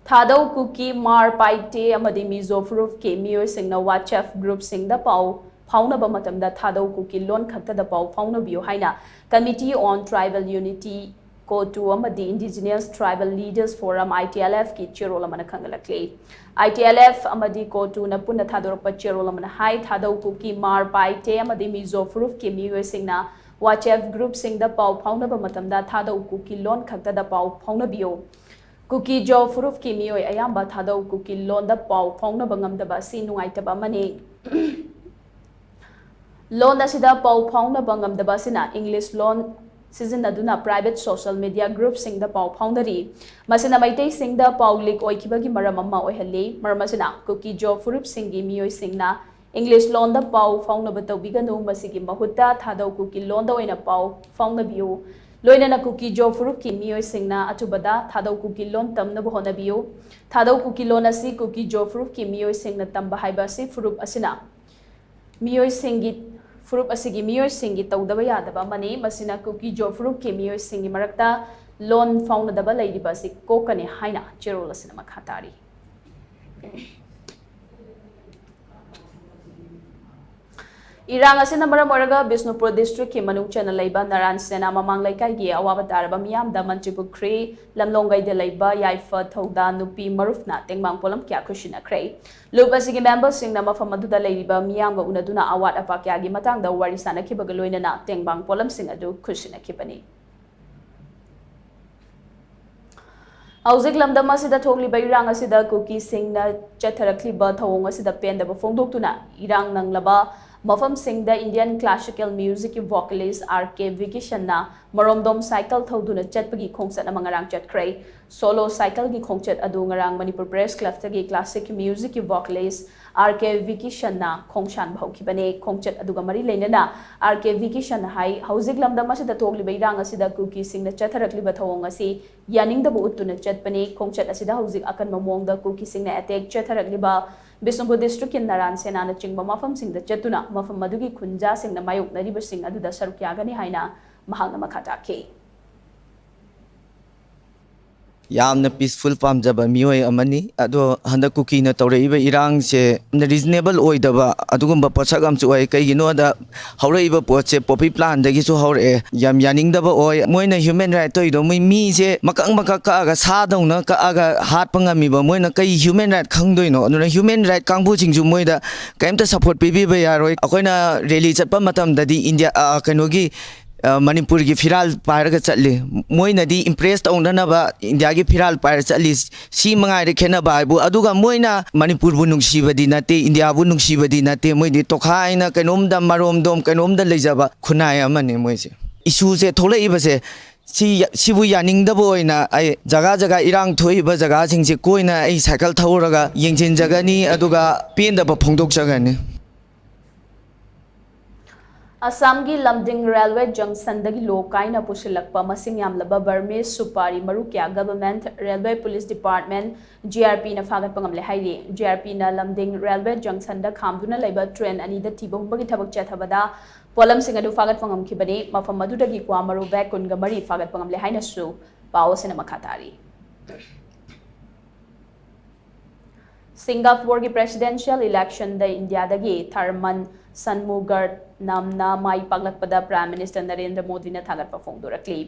ꯊꯥꯗꯧ ꯀꯨꯀꯤ, ꯃꯥꯔ, ꯄꯥꯏꯇꯦ ꯑꯃꯗꯤ ꯃꯤꯖꯣ ꯐꯨꯔꯨꯞꯀꯤ ꯃꯤꯑꯣꯏꯁꯤꯡꯅ WhatsApp group ꯁꯤꯡꯗ ꯄꯥꯎ ꯐꯥꯎꯅꯕ ꯃꯇꯝꯗ ꯊꯥꯗꯧ ꯀꯨꯀꯤ ꯂꯣꯟ ꯈꯛꯇꯗ ꯄꯥꯎ ꯐꯥꯎꯅꯕꯤꯌꯨ ꯍꯥꯏꯅ Committee on Tribal Unity, COTU ꯑꯃꯗꯤ Indigenous Tribal Leaders Forum, I T L F ꯀꯤ ꯆꯦꯔꯣꯜ ꯑꯃꯅ ꯈꯪꯍꯜꯂꯛꯂꯤ꯫ I T L F ꯑꯃꯗꯤ COTU ꯅ ꯄꯨꯟꯅ ꯊꯥꯗꯣꯔꯛꯄ ꯆꯦꯔꯣꯜ ꯑꯃꯅ ꯍꯥꯏ, ꯊꯥꯗꯧ ꯀꯨꯀꯤ, ꯃꯥꯔ, ꯄꯥꯏꯇꯦ ꯑꯃꯗꯤ ꯃꯤꯖꯣ ꯐꯨꯔꯨꯞꯀꯤ ꯃꯤꯑꯣꯏꯁꯤꯡꯅ WhatsApp group ꯁꯤꯡꯗ ꯄꯥꯎ ꯐꯥꯎꯅꯕ ꯃꯇꯝꯗ ꯊꯥꯗꯧ ꯀꯨꯀꯤ ꯂꯣꯟ ꯈꯛꯇꯗ ꯄꯥꯎ ꯐꯥꯎꯅꯕꯤꯌꯨ꯫ ꯀꯨꯀꯤ ꯖꯣ ꯐꯨꯔꯨꯞꯀꯤ ꯃꯤꯑꯣꯏ ꯑꯌꯥꯝꯕ ꯊꯥꯗꯧ ꯀꯨꯀꯤ ꯂꯣꯟꯗ ꯄꯥꯎ ꯐꯥꯎꯅꯕ ꯉꯝꯗꯕ ꯑꯁꯤ ꯅꯨꯡꯉꯥꯏꯇꯕ ꯑꯃꯅꯤ꯫ ꯂꯣꯟ ꯑꯁꯤꯗ ꯄꯥꯎ ꯐꯥꯎꯅꯕ ꯉꯝꯗꯕ ꯑꯁꯤꯅ English ꯂꯣꯟ ꯁꯤꯖꯤꯟꯅꯗꯨꯅ private social media group ꯁꯤꯡꯗ ꯄꯥꯎ ꯐꯥꯎꯅꯔꯤ꯫ ꯃꯁꯤꯅ ꯃꯩꯇꯩꯁꯤꯡꯗ ꯄꯥꯎ leak ꯑꯣꯏꯈꯤꯕꯒꯤ ꯃꯔꯝ ꯑꯃ ꯑꯣꯏꯍꯜꯂꯤ꯫ ꯃꯔꯝ ꯑꯁꯤꯅ ꯀꯨꯀꯤ ꯖꯣ ꯐꯨꯔꯨꯞꯁꯤꯡꯒꯤ ꯃꯤꯑꯣꯏꯁꯤꯡꯅ English ꯂꯣꯟꯗ ꯄꯥꯎ ꯐꯥꯎꯅꯕ ꯇꯧꯕꯤꯒꯅꯨ꯫ ꯃꯁꯤꯒꯤ ꯃꯍꯨꯠꯇ ꯊꯥꯗꯧ ꯀꯨꯀꯤ ꯂꯣꯟꯗ ꯑꯣꯏꯅ ꯄꯥꯎ ꯐꯥꯎꯅꯕꯤꯌꯨ꯫ ꯂꯣꯏꯅꯅ ꯀꯨꯀꯤ ꯖꯣ ꯐꯨꯔꯨꯞꯀꯤ ꯃꯤꯑꯣꯏꯁꯤꯡꯅ ꯑꯊꯨꯕꯗ ꯊꯥꯗꯧ ꯀꯨꯀꯤ ꯂꯣꯟ ꯇꯝꯅꯕ ꯍꯣꯠꯅꯕꯤꯌꯨ꯫ ꯊꯥꯗꯧ ꯀꯨꯀꯤ ꯂꯣꯟ ꯑꯁꯤ ꯀꯨꯀꯤ ꯖꯣ ꯐꯨꯔꯨꯞꯀꯤ ꯃꯤꯑꯣꯏꯁꯤꯡꯅ ꯇꯝꯕ ꯍꯥꯏꯕ ꯑꯁꯤ ꯐꯨꯔꯨꯞ ꯑꯁꯤꯅ ꯃꯤꯑꯣꯏꯁꯤꯡꯒꯤ, ꯐꯨꯔꯨꯞ ꯑꯁꯤꯒꯤ ꯃꯤꯑꯣꯏꯁꯤꯡꯒꯤ ꯇꯧꯗꯕ ꯌꯥꯗꯕ ꯑꯃꯅꯤ꯫ ꯃꯁꯤꯅ ꯀꯨꯀꯤ ꯖꯣ ꯐꯨꯔꯨꯞꯀꯤ ꯃꯤꯑꯣꯏꯁꯤꯡꯒꯤ ꯃꯔꯛꯇ ꯂꯣꯟ ꯐꯥꯎꯅꯗꯕ ꯂꯩꯔꯤꯕ ꯑꯁꯤ ꯀꯣꯛꯀꯅꯤ ꯍꯥꯏꯅ ꯆꯦꯔꯣꯜ ꯑꯁꯤꯅ ꯃꯈꯥ ꯇꯥꯔꯤ꯫ ꯏꯔꯥꯡ ꯑꯁꯤꯅ ꯃꯔꯝ ꯑꯣꯏꯔꯒ ꯕꯤꯁꯅꯨꯄꯨꯔ district ꯀꯤ ꯃꯅꯨꯡ ꯆꯟꯅ ꯂꯩꯕ ꯅꯔꯥꯟ ꯁꯦꯅꯥ ꯃꯃꯥꯡ ꯂꯩꯀꯥꯏꯒꯤ ꯑꯋꯥꯕ ꯇꯥꯔꯕ ꯃꯤꯌꯥꯝꯗ ꯃꯟꯇ꯭ꯔꯤꯄꯨꯈ꯭ꯔꯤ ꯂꯝꯂꯣꯡꯒꯩꯗ ꯂꯩꯕ ꯌꯥꯏꯐ ꯊꯧꯗꯥ ꯅꯨꯄꯤ ꯃꯔꯨꯞꯅ ꯇꯦꯡꯕꯥꯡ ꯄꯣꯠꯂꯝ ꯀꯌꯥ ꯈꯨꯠꯁꯤꯟꯅꯈ꯭ꯔꯦ꯫ ꯂꯨꯞ ꯑꯁꯤꯒꯤ member ꯁꯤꯡꯅ ꯃꯐꯝ ꯑꯗꯨꯗ ꯂꯩꯔꯤꯕ ꯃꯤꯌꯥꯝꯒ ꯎꯅꯗꯨꯅ ꯑꯋꯥꯠ ꯑꯄꯥ ꯀꯌꯥꯒꯤ ꯃꯇꯥꯡꯗ ꯋꯥꯔꯤ ꯁꯥꯅꯈꯤꯕꯒ ꯂꯣꯏꯅꯅ ꯇꯦꯡꯕꯥꯡ ꯄꯣꯠꯂꯝꯁꯤꯡ ꯑꯗꯨ ꯈꯨꯠꯁꯤꯟꯅꯈꯤꯕꯅꯤ꯫ ꯍꯧꯖꯤꯛ ꯂꯝꯗꯝ ꯑꯁꯤꯗ ꯊꯣꯛꯂꯤꯕ ꯏꯔꯥꯡ ꯑꯁꯤꯗ ꯀꯨꯀꯤꯁꯤꯡꯅ ꯆꯠꯊꯔꯛꯂꯤꯕ ꯊꯧꯑꯣꯡ ꯑꯁꯤꯗ ꯄꯦꯟꯗꯕ ꯐꯣꯡꯗꯣꯛꯇꯨꯅ ꯏꯔꯥꯡ ꯅꯪꯂꯕ ꯃꯐꯝꯁꯤꯡꯗ Indian classical musicꯀꯤ vocalist R K Vikishanꯅ ꯃꯔꯣꯝꯗꯣꯝ cycle ꯊꯧꯗꯨꯅ ꯆꯠꯄꯒꯤ ꯈꯣꯡꯆꯠ ꯑꯃ ꯉꯔꯥꯡ ꯆꯠꯈ꯭ꯔꯦ꯫ Solo cycleꯒꯤ ꯈꯣꯡꯆꯠ ꯑꯗꯨ ꯉꯔꯥꯡ Manipur Press Clubꯇꯒꯤ classic musicꯀꯤ vocalist R K Vikishanꯅ ꯈꯣꯡꯁꯥꯟꯕ ꯍꯧꯈꯤꯕꯅꯤ꯫ ꯈꯣꯡꯆꯠ ꯑꯗꯨꯒ ꯃꯔꯤ ꯂꯩꯅꯅ R K Vikishanꯅ ꯍꯥꯏ, ꯍꯧꯖꯤꯛ ꯂꯝꯗꯝ ꯑꯁꯤꯗ ꯊꯣꯛꯂꯤꯕ ꯏꯔꯥꯡ ꯑꯁꯤꯗ ꯀꯨꯀꯤꯁꯤꯡꯅ ꯆꯠꯊꯔꯛꯂꯤꯕ ꯊꯧꯑꯣꯡ ꯑꯁꯤ ꯌꯥꯅꯤꯡꯗꯕ ꯎꯠꯇꯨꯅ ꯆꯠꯄꯅꯤ꯫ ꯈꯣꯡꯆꯠ ꯑꯁꯤꯗ ꯍꯧꯖꯤꯛ ꯑꯀꯟꯕ ꯃꯑꯣꯡꯗ ꯀꯨꯀꯤꯁꯤꯡꯅ attack ꯆꯠꯊꯔꯛꯂꯤꯕ ꯕꯤꯁꯅꯨꯄꯨꯔ districtꯀꯤ ꯅꯔꯥꯟ ꯁꯦꯅꯥꯅꯆꯤꯡꯕ ꯃꯐꯝꯁꯤꯡꯗ ꯆꯠꯇꯨꯅ ꯃꯐꯝ ꯑꯗꯨꯒꯤ ꯈꯨꯟꯖꯥꯁꯤꯡꯅ ꯃꯥꯌꯣꯛꯅꯔꯤꯕꯁꯤꯡ ꯑꯗꯨꯗ ꯁꯔꯨꯛ ꯌꯥꯒꯅꯤ ꯍꯥꯏꯅ ꯃꯍꯥꯛꯅ ꯃꯈꯥ ꯇꯥꯈꯤ꯫ ꯌꯥꯝꯅ peaceful ꯄꯥꯝꯖꯕ ꯃꯤꯑꯣꯏ ꯑꯃꯅꯤ꯫ ꯑꯗꯣ ꯍꯟꯗꯛ ꯀꯨꯀꯤꯅ ꯇꯧꯔꯛꯏꯕ ꯏꯔꯥꯡꯁꯦ ꯌꯥꯝꯅ reasonable ꯑꯣꯏꯗꯕ ꯑꯗꯨꯒꯨꯝꯕ ꯄꯣꯠꯁꯛ ꯑꯃꯁꯨ ꯑꯣꯏ꯫ ꯀꯩꯒꯤꯅꯣꯗ ꯍꯧꯔꯛꯏꯕ ꯄꯣꯠꯁꯦ poppy plantꯗꯒꯤꯁꯨ ꯍꯧꯔꯛꯑꯦ꯫ ꯌꯥꯝ ꯌꯥꯅꯤꯡꯗꯕ ꯑꯣꯏ꯫ ꯃꯣꯏꯅ human right ꯇꯧꯔꯤꯗꯣ, ꯃꯣꯏ ꯃꯤꯁꯦ ꯃꯀꯛ ꯃꯀꯛ ꯀꯛꯑꯒ, ꯁꯥꯗꯧꯅ ꯀꯛꯑꯒ ꯍꯥꯠꯄ ꯉꯝꯃꯤꯕ ꯃꯣꯏꯅ ꯀꯩ human right ꯈꯪꯗꯣꯏꯅꯣ? ꯑꯗꯨꯅ human right ꯀꯥꯡꯕꯨꯁꯤꯡꯁꯨ ꯃꯣꯏꯗ ꯀꯩꯝꯇ support ꯄꯤꯕꯤꯕ ꯌꯥꯔꯣꯏ꯫ ꯑꯩꯈꯣꯏꯅ rally ꯆꯠꯄ ꯃꯇꯝꯗꯗꯤ ꯏꯟꯗꯤꯌꯥ, ꯑ, ꯀꯩꯅꯣꯒꯤ, ꯑ, ꯃꯅꯤꯄꯨꯔꯒꯤ ꯐꯤꯔꯥꯜ ꯄꯥꯏꯔꯒ ꯆꯠꯂꯤ꯫ ꯃꯣꯏꯅꯗꯤ impress ꯇꯧꯅꯅꯕ ꯏꯟꯗꯤꯌꯥꯒꯤ ꯐꯤꯔꯥꯜ ꯄꯥꯏꯔ ꯆꯠꯂꯤ꯫ ꯁꯤ ꯃꯉꯥꯏꯔꯦ ꯈꯦꯠꯅꯕ ꯍꯥꯏꯕꯨ꯫ ꯑꯗꯨꯒ ꯃꯣꯏꯅ ꯃꯅꯤꯄꯨꯔꯕꯨ ꯅꯨꯡꯁꯤꯕꯗꯤ ꯅꯠꯇꯦ, ꯏꯟꯗꯤꯌꯥꯕꯨ ꯅꯨꯡꯁꯤꯕꯗꯤ ꯅꯠꯇꯦ꯫ ꯃꯣꯏꯗꯤ ꯇꯣꯈꯥꯏꯅ ꯀꯩꯅꯣꯝꯗ, ꯃꯔꯣꯝꯗꯣꯝ ꯀꯩꯅꯣꯝꯗ ꯂꯩꯖꯕ ꯈꯨꯟꯅꯥꯏ ꯑꯃꯅꯤ ꯃꯣꯏꯁꯦ꯫ Issueꯁꯦ ꯊꯣꯛꯂꯛꯏꯕꯁꯦ ꯁꯤ, ꯁꯤꯕꯨ ꯌꯥꯅꯤꯡꯗꯕ ꯑꯣꯏꯅ ꯑꯩ ꯖꯒꯥ ꯖꯒꯥ ꯏꯔꯥꯡ ꯊꯣꯛꯏꯕ ꯖꯒꯥꯁꯤꯡꯁꯦ ꯀꯣꯏꯅ ꯑꯩ cycle ꯊꯧꯔꯒ ꯌꯦꯡꯁꯤꯟꯖꯒꯅꯤ, ꯑꯗꯨꯒ ꯄꯦꯟꯗꯕ ꯐꯣꯡꯗꯣꯛꯆꯒꯅꯤ꯫ ꯑꯁꯥꯝꯒꯤ ꯂꯝꯗꯤꯡ railway junctionꯗꯒꯤ ꯂꯣ ꯀꯥꯏꯅ ꯄꯨꯁꯤꯜꯂꯛꯄ ꯃꯁꯤꯡ ꯌꯥꯝꯂꯕ Burmese ꯁꯨꯄꯥꯔꯤ ꯃꯔꯨ ꯀꯌꯥ Government Railway Police Department, GRPꯅ ꯐꯥꯒꯠꯄ ꯉꯝꯂꯦ ꯍꯥꯏꯔꯤ꯫ GRPꯅ ꯂꯝꯗꯤꯡ railway junctionꯗ ꯈꯥꯝꯗꯨꯅ ꯂꯩꯕ train ꯑꯅꯤꯗ ꯊꯤꯕ ꯍꯨꯝꯕꯒꯤ ꯊꯕꯛ ꯆꯠꯊꯕꯗ ꯄꯣꯠꯂꯝꯁꯤꯡ ꯑꯗꯨ ꯐꯥꯒꯠꯄ ꯉꯝꯈꯤꯕꯅꯤ꯫ ꯃꯐꯝ ꯑꯗꯨꯗꯒꯤ ꯀ꯭ꯋꯥ ꯃꯔꯨ bag ꯀꯨꯟꯒ ꯃꯔꯤ ꯐꯥꯒꯠꯄ ꯉꯝꯂꯦ ꯍꯥꯏꯅꯁꯨ ꯄꯥꯎ ꯑꯁꯤꯅ ꯃꯈꯥ ꯇꯥꯔꯤ꯫ ꯁꯤꯡꯒꯥꯄꯨꯔꯒꯤ presidential electionꯗ ꯏꯟꯗꯤꯌꯥꯗꯒꯤ ꯊꯔꯃꯟ ꯁꯟꯃꯨꯒꯔꯅꯝꯅ ꯃꯥꯏ ꯄꯥꯛꯂꯛꯄꯗ Prime Minister ꯅꯔꯦꯟꯗ꯭ꯔ ꯃꯣꯗꯤꯅ ꯊꯥꯒꯠꯄ ꯐꯣꯡꯗꯣꯔꯛꯂꯤ꯫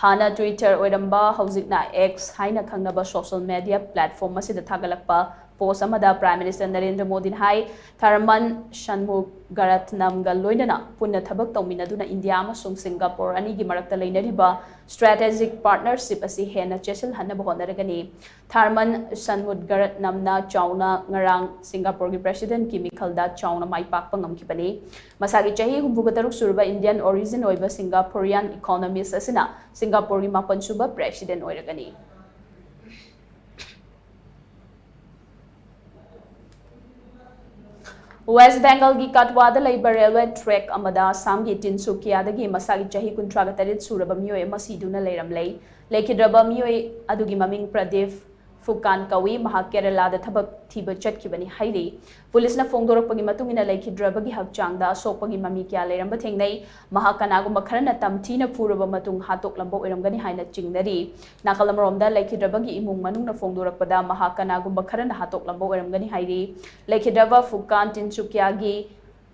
ꯍꯥꯟꯅ Twitter ꯑꯣꯏꯔꯝꯕ, ꯍꯧꯖꯤꯛꯅ X ꯍꯥꯏꯅ ꯈꯪꯅꯕ social media platform ꯑꯁꯤꯗ ꯊꯥꯒꯠꯂꯛꯄ ꯄꯣꯁ ꯑꯃꯗ ꯄ꯭ꯔꯥꯏꯝ ꯃꯤꯅꯤꯁꯇꯔ ꯅꯔꯦꯟꯗ꯭ꯔ ꯃꯣꯗꯤꯅ ꯍꯥꯏ, ꯊꯔꯃꯟ ꯁꯟꯃꯨꯒꯔꯠꯅꯝꯒ ꯂꯣꯏꯅꯅ ꯄꯨꯟꯅ ꯊꯕꯛ ꯇꯧꯃꯤꯟꯅꯗꯨꯅ ꯏꯟꯗꯤꯌꯥ ꯑꯃꯁꯨꯡ ꯁꯤꯡꯒꯥꯄꯨꯔ ꯑꯅꯤꯒꯤ ꯃꯔꯛꯇ ꯂꯩꯅꯔꯤꯕ ꯁ꯭ꯇ꯭ꯔꯦꯇꯦꯖꯤꯛ ꯄꯥꯔꯠꯅꯔꯁꯤꯞ ꯑꯁꯤ ꯍꯦꯟꯅ ꯆꯦꯠꯁꯤꯜꯍꯟꯅꯕ ꯍꯣꯠꯅꯔꯒꯅꯤ꯫ ꯊꯥꯔꯃꯟ ꯁꯟꯃꯨꯠꯒꯔꯠꯅꯝꯅ ꯆꯥꯎꯅ ꯉꯔꯥꯡ ꯁꯤꯡꯒꯥꯄꯨꯔꯒꯤ ꯄ꯭ꯔꯦꯁꯤꯗꯦꯟꯠꯀꯤ ꯃꯤꯈꯜꯗ ꯆꯥꯎꯅ ꯃꯥꯏ ꯄꯥꯛꯄ ꯉꯝꯈꯤꯕꯅꯤ꯫ ꯃꯁꯥꯒꯤ ꯆꯍꯤ ꯍꯨꯝꯐꯨꯒ ꯇꯔꯨꯛ ꯁꯨꯔꯕ ꯏꯟꯗꯤꯌꯟ ꯑꯣꯔꯤꯖꯤꯟ ꯑꯣꯏꯕ ꯁꯤꯡꯒꯥꯄꯨꯔꯤꯌꯥꯟ ꯏꯀꯣꯅꯣꯃꯤꯁ ꯑꯁꯤꯅ ꯁꯤꯡꯒꯥꯄꯨꯔꯒꯤ ꯃꯥꯄꯟ ꯁꯨꯕ ꯄ꯭ꯔꯦꯁꯤꯗꯦꯟꯠ ꯑꯣꯏꯔꯒꯅꯤ꯫ ꯋꯦꯁ꯭ꯠ ꯕꯦꯡꯒꯜꯒꯤ ꯀꯥꯇ꯭ꯋꯥꯗ ꯂꯩꯕ ꯔꯦꯜꯋꯦ ꯇ꯭ꯔꯦꯛ ꯑꯃꯗ ꯑꯁꯥꯝꯒꯤ ꯇꯤꯟꯁꯨꯀꯤꯌꯥꯗꯒꯤ ꯃꯁꯥꯒꯤ ꯆꯍꯤ ꯀꯨꯟꯊ꯭ꯔꯥꯒ ꯇꯔꯦꯠ ꯁꯨꯔꯕ ꯃꯤꯑꯣꯏ ꯑꯃ ꯁꯤꯗꯨꯅ ꯂꯩꯔꯝꯂꯦ꯫ ꯂꯩꯈꯤꯗ꯭ꯔꯕ ꯃꯤꯑꯣꯏ ꯑꯗꯨꯒꯤ ꯃꯃꯤꯡ ꯄ꯭ꯔꯗꯤꯞ ꯐꯨꯀꯥꯟ ꯀꯧꯏ꯫ ꯃꯍꯥꯛ ꯀꯦꯔꯂꯥꯗ ꯊꯕꯛ ꯊꯤꯕ ꯆꯠꯈꯤꯕꯅꯤ ꯍꯥꯏꯔꯤ꯫ ꯄꯨꯂꯤꯁꯅ ꯐꯣꯡꯗꯣꯔꯛꯄꯒꯤ ꯃꯇꯨꯡ ꯏꯟꯅ, ꯂꯩꯈꯤꯗ꯭ꯔꯕꯒꯤ ꯍꯛꯆꯥꯡꯗ ꯑꯁꯣꯛꯄꯒꯤ ꯃꯃꯤ ꯀꯌꯥ ꯂꯩꯔꯝꯕ ꯊꯦꯡꯅꯩ꯫ ꯃꯍꯥꯛ ꯀꯅꯥꯒꯨꯝꯕ ꯈꯔꯅ ꯇꯝꯊꯤꯅ ꯐꯨꯔꯕ ꯃꯇꯨꯡ ꯍꯥꯠꯇꯣꯛꯂꯝꯕ ꯑꯣꯏꯔꯝꯒꯅꯤ ꯍꯥꯏꯅ ꯆꯤꯡꯅꯔꯤ꯫ ꯅꯥꯀꯜ ꯑꯃꯔꯣꯝꯗ, ꯂꯩꯈꯤꯗ꯭ꯔꯕꯒꯤ ꯏꯃꯨꯡ ꯃꯅꯨꯡꯅ ꯐꯣꯡꯗꯣꯔꯛꯄꯗ, ꯃꯍꯥꯛ ꯀꯅꯥꯒꯨꯝꯕ ꯈꯔꯅ ꯍꯥꯠꯇꯣꯛꯂꯝꯕ ꯑꯣꯏꯔꯝꯒꯅꯤ ꯍꯥꯏꯔꯤ꯫ ꯂꯩꯈꯤꯗ꯭ꯔꯕ ꯐꯨꯀꯥꯟ ꯇꯤꯟꯁꯨꯀꯤꯌꯥꯒꯤ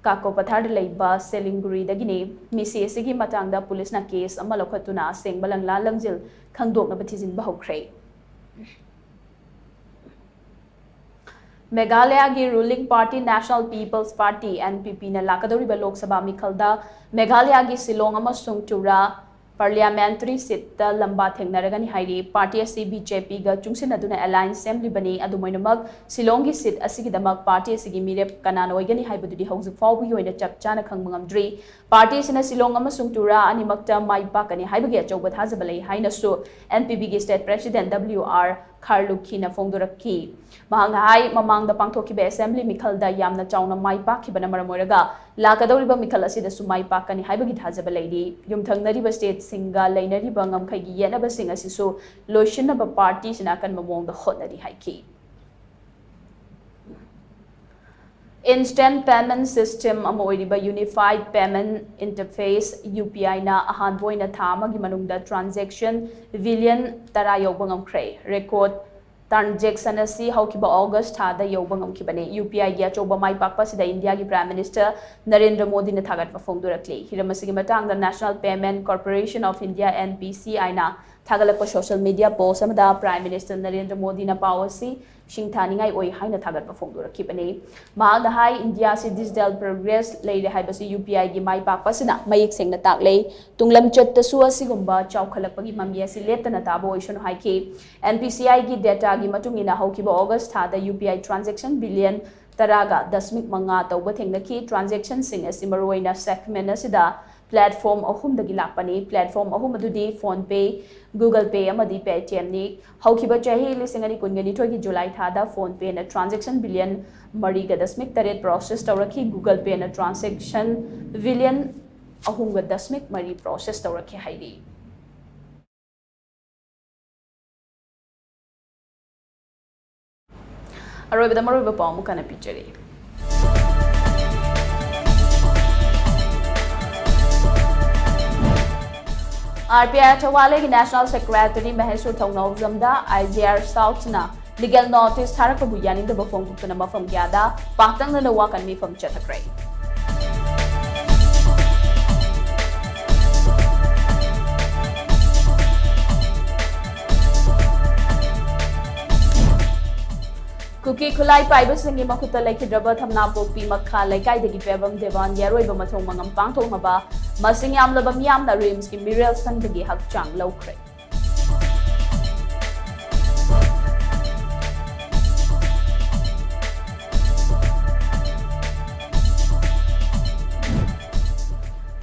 ꯀꯥꯀꯣꯄꯊꯥꯔꯗ ꯂꯩꯕ ꯁꯦꯂꯤꯡꯒꯨꯔꯤꯗꯒꯤꯅꯤ꯫ ꯃꯤꯁꯤ ꯑꯁꯤꯒꯤ ꯃꯇꯥꯡꯗ ꯄꯨꯂꯤꯁꯅ ꯀꯦꯁ ꯑꯃ ꯂꯧꯈꯠꯇꯨꯅ ꯑꯁꯦꯡꯕ ꯂꯪꯂꯥ ꯂꯪꯖꯤꯜ ꯈꯪꯗꯣꯛꯅꯕ ꯊꯤꯖꯤꯟꯕ ꯍꯧꯈ꯭ꯔꯦ꯫ ꯃꯦꯘꯥꯂꯌꯥꯒꯤ ruling party national peoples party, N P ꯄꯤꯅ ꯂꯥꯛꯀꯗꯧꯔꯤꯕ ꯂꯣꯛ ꯁꯚꯥ ꯃꯤꯈꯜꯗ ꯃꯦꯘꯥꯂꯌꯥꯒꯤ ꯁꯤꯂꯣꯡ ꯑꯃꯁꯨꯡ ꯇꯨꯔꯥ ꯄꯥꯔꯂꯤꯌꯥꯃꯦꯟꯇꯔꯤ ꯁꯤꯠꯇ ꯂꯝꯕꯥ ꯊꯦꯡꯅꯔꯒꯅꯤ ꯍꯥꯏꯔꯤ꯫ ꯄꯥꯔꯇꯤ ꯑꯁꯤ ꯕꯤ ꯖꯦ ꯄꯤꯒ ꯆꯨꯡꯁꯤꯟꯅꯗꯨꯅ ꯑꯦꯂꯥꯏꯟꯁ ꯁꯦꯝꯂꯤꯕꯅꯤ꯫ ꯑꯗꯨꯝ ꯑꯣꯏꯅꯃꯛ, ꯁꯤꯂꯣꯡꯒꯤ ꯁꯤꯠ ꯑꯁꯤꯒꯤꯗꯃꯛ ꯄꯥꯔꯇꯤ ꯑꯁꯤꯒꯤ ꯃꯤꯔꯦꯞ ꯀꯅꯥꯅ ꯑꯣꯏꯒꯅꯤ ꯍꯥꯏꯕꯗꯨꯗꯤ ꯍꯧꯖꯤꯛ ꯐꯥꯎꯕꯒꯤ ꯑꯣꯏꯅ ꯆꯞ ꯆꯥꯅ ꯈꯪꯕ ꯉꯝꯗ꯭ꯔꯤ꯫ ꯄꯥꯔꯇꯤ ꯑꯁꯤꯅ ꯁꯤꯂꯣꯡ ꯑꯃꯁꯨꯡ ꯇꯨꯔꯥ ꯑꯅꯤꯃꯛꯇ ꯃꯥꯏ ꯄꯥꯛꯀꯅꯤ ꯍꯥꯏꯕꯒꯤ ꯑꯆꯧꯕ ꯊꯥꯖꯕ ꯂꯩ ꯍꯥꯏꯅꯁꯨ ꯑꯦꯟ ꯄꯤ ꯄꯤꯒꯤ ꯁ꯭ꯇꯦꯠ ꯄ꯭ꯔꯦꯁꯤꯗꯦꯟꯠ ꯗꯕ꯭ꯂꯤꯎ ꯑꯥꯔ ꯈꯥꯔꯂꯨꯈꯤꯅ ꯐꯣꯡꯗꯣꯔꯛꯈꯤ꯫ ꯃꯍꯥꯛꯅ ꯍꯥꯏ, ꯃꯃꯥꯡꯗ ꯄꯥꯡꯊꯣꯛꯈꯤꯕ ꯑꯦꯁꯦꯝꯕ꯭ꯂꯤ ꯃꯤꯈꯜꯗ ꯌꯥꯝꯅ ꯆꯥꯎꯅ ꯃꯥꯏ ꯄꯥꯛꯈꯤꯕꯅ ꯃꯔꯝ ꯑꯣꯏꯔꯒ ꯂꯥꯛꯀꯗꯧꯔꯤꯕ ꯃꯤꯈꯜ ꯑꯁꯤꯗꯁꯨ ꯃꯥꯏ ꯄꯥꯛꯀꯅꯤ ꯍꯥꯏꯕꯒꯤ ꯊꯥꯖꯕ ꯂꯩꯔꯤ꯫ ꯌꯨꯝꯊꯪꯅꯔꯤꯕ ꯁ꯭ꯇꯦꯠꯁꯤꯡꯒ ꯂꯩꯅꯔꯤꯕ ꯉꯝꯈꯩꯒꯤ ꯌꯦꯠꯅꯕꯁꯤꯡ ꯑꯁꯤꯁꯨ ꯂꯣꯏꯁꯤꯟꯅꯕ ꯄꯥꯔꯇꯤꯁꯤꯅ ꯑꯀꯟꯕ ꯃꯑꯣꯡꯗ ꯍꯣꯠꯅꯔꯤ ꯍꯥꯏꯈꯤ꯫ Instant payment system ꯑꯃ ꯑꯣꯏꯔꯤꯕ Unified Payment Interface, ꯌꯨ ꯄꯤ ꯑꯥꯏꯅ ꯑꯍꯥꯟꯕ ꯑꯣꯏꯅ ꯊꯥ ꯑꯃꯒꯤ ꯃꯅꯨꯡꯗ ꯇ꯭ꯔꯥꯟꯖꯦꯛꯁꯟ ꯕꯤꯂꯤꯌꯟ ꯇꯔꯥ ꯌꯧꯕ ꯉꯝꯈ꯭ꯔꯦ꯫ ꯔꯦꯀꯣꯔꯗ ꯇ꯭ꯔꯥꯟꯖꯦꯛꯁꯟ ꯑꯁꯤ ꯍꯧꯈꯤꯕ ꯑꯣꯒꯁ꯭ꯠ ꯊꯥꯗ ꯌꯧꯕ ꯉꯝꯈꯤꯕꯅꯤ꯫ ꯌꯨ ꯄꯤ ꯑꯥꯏꯒꯤ ꯑꯆꯧꯕ ꯃꯥꯏ ꯄꯥꯛꯄ ꯑꯁꯤꯗ ꯏꯟꯗꯤꯌꯥꯒꯤ ꯄ꯭ꯔꯥꯏꯝ ꯃꯤꯅꯤꯁꯇꯔ ꯅꯔꯦꯟꯗ꯭ꯔ ꯃꯣꯗꯤꯅ ꯊꯥꯒꯠꯄ ꯐꯣꯡꯗꯣꯔꯛꯂꯤ꯫ ꯍꯤꯔꯝ ꯑꯁꯤꯒꯤ ꯃꯇꯥꯡꯗ National Payment Corporation of India, N P ꯁꯤ ꯑꯥꯏꯅ ꯊꯥꯒꯠꯂꯛꯄ social media post ꯑꯃꯗ Prime Minister ꯅꯔꯦꯟꯗ꯭ꯔ ꯃꯣꯗꯤꯅ ꯄꯥꯎ ꯑꯁꯤ ꯁꯤꯡꯊꯥꯅꯤꯡꯉꯥꯏ ꯑꯣꯏ ꯍꯥꯏꯅ ꯊꯥꯒꯠꯄ ꯐꯣꯡꯗꯣꯔꯛꯈꯤꯕꯅꯤ꯫ ꯃꯍꯥꯛꯅ ꯍꯥꯏ, ꯏꯟꯗꯤꯌꯥ ꯑꯁꯤ digital progress ꯂꯩꯔꯦ ꯍꯥꯏꯕꯁꯤ UPI ꯒꯤ ꯃꯥꯏ ꯄꯥꯛꯄ ꯑꯁꯤꯅ ꯃꯌꯦꯛ ꯁꯦꯡꯅ ꯇꯥꯛꯂꯦ꯫ ꯇꯨꯡꯂꯝꯆꯠꯇꯁꯨ ꯑꯁꯤꯒꯨꯝꯕ ꯆꯥꯎꯈꯠꯂꯛꯄꯒꯤ ꯃꯃꯤ ꯑꯁꯤ ꯂꯦꯞꯇꯅ ꯇꯥꯕ ꯑꯣꯏꯁꯅꯨ ꯍꯥꯏꯈꯤ꯫ NPCI ꯒꯤ data ꯒꯤ ꯃꯇꯨꯡ ꯏꯟꯅ ꯍꯧꯈꯤꯕ August ꯊꯥꯗ UPI transaction billion ꯇꯔꯥꯒ ꯗꯁꯃꯤꯛ ꯃꯉꯥ ꯇꯧꯕ ꯊꯦꯡꯅꯈꯤ꯫ Transaction ꯁꯤꯡ ꯑꯁꯤ ꯃꯔꯨꯑꯣꯏꯅ segment ꯑꯁꯤꯗ platform ꯑꯍꯨꯝꯗꯒꯤ ꯂꯥꯛꯄꯅꯤ꯫ Platform ꯑꯍꯨꯝ ꯑꯗꯨꯗꯤ PhonePe, Google Pay ꯑꯃꯗꯤ Paytm ꯅꯤ꯫ ꯍꯧꯈꯤꯕ ꯆꯍꯤ ꯂꯤꯁꯤꯡ ꯑꯅꯤ ꯀꯨꯟꯒ ꯅꯤꯊꯣꯏꯒꯤ July ꯊꯥꯗ PhonePe ꯅ transaction billion ꯃꯔꯤꯒ ꯗꯁꯃꯤꯛ ꯇꯔꯦꯠ process ꯇꯧꯔꯛꯈꯤ꯫ Google Pay ꯅ transaction billion ꯑꯍꯨꯝꯒ ꯗꯁꯃꯤꯛ ꯃꯔꯤ process ꯇꯧꯔꯛꯈꯤ ꯍꯥꯏꯔꯤ꯫ ꯑꯔꯣꯏꯕꯗ ꯃꯔꯨꯑꯣꯏꯕ ꯄꯥꯎ ꯑꯃꯨꯛ ꯍꯟꯅ ꯄꯤꯖꯔꯤ꯫ RPI ꯊꯧꯕꯥꯜꯒꯤ National Secretary ꯃꯍꯦꯁ꯭ꯋꯔ ꯊꯧꯅꯥꯎꯖꯝꯗ IGR South ꯅ legal notice ꯊꯥꯔꯛꯄꯕꯨ ꯌꯥꯅꯤꯡꯗꯕ ꯐꯣꯡꯗꯣꯛꯇꯨꯅ ꯃꯐꯝ ꯀꯌꯥꯗ ꯄꯥꯛꯇꯛꯅꯅ ꯋꯥꯀꯠ ꯃꯤꯐꯝ ꯆꯠꯊꯈ꯭ꯔꯦ꯫ ꯀꯨꯀꯤ ꯈꯨꯠꯂꯥꯏ ꯄꯥꯏꯕꯁꯤꯡꯒꯤ ꯃꯈꯨꯠꯇ ꯂꯩꯈꯤꯗ꯭ꯔꯕ ꯊꯝꯅꯥꯄꯣꯛꯄꯤ ꯃꯈꯥ ꯂꯩꯀꯥꯏꯗꯒꯤ ꯄꯦꯕꯝ ꯗꯦꯕꯥꯟꯒꯤ ꯑꯔꯣꯏꯕ ꯃꯊꯧ ꯃꯉꯝ ꯄꯥꯡꯊꯣꯛꯅꯕ ꯃꯁꯤꯡ ꯌꯥꯝꯂꯕ ꯃꯤꯌꯥꯝꯅ RIMS ꯀꯤ ꯃꯤꯔꯦꯜ ꯁꯪꯗꯒꯤ ꯍꯛꯆꯥꯡ ꯂꯧꯈ꯭ꯔꯦ꯫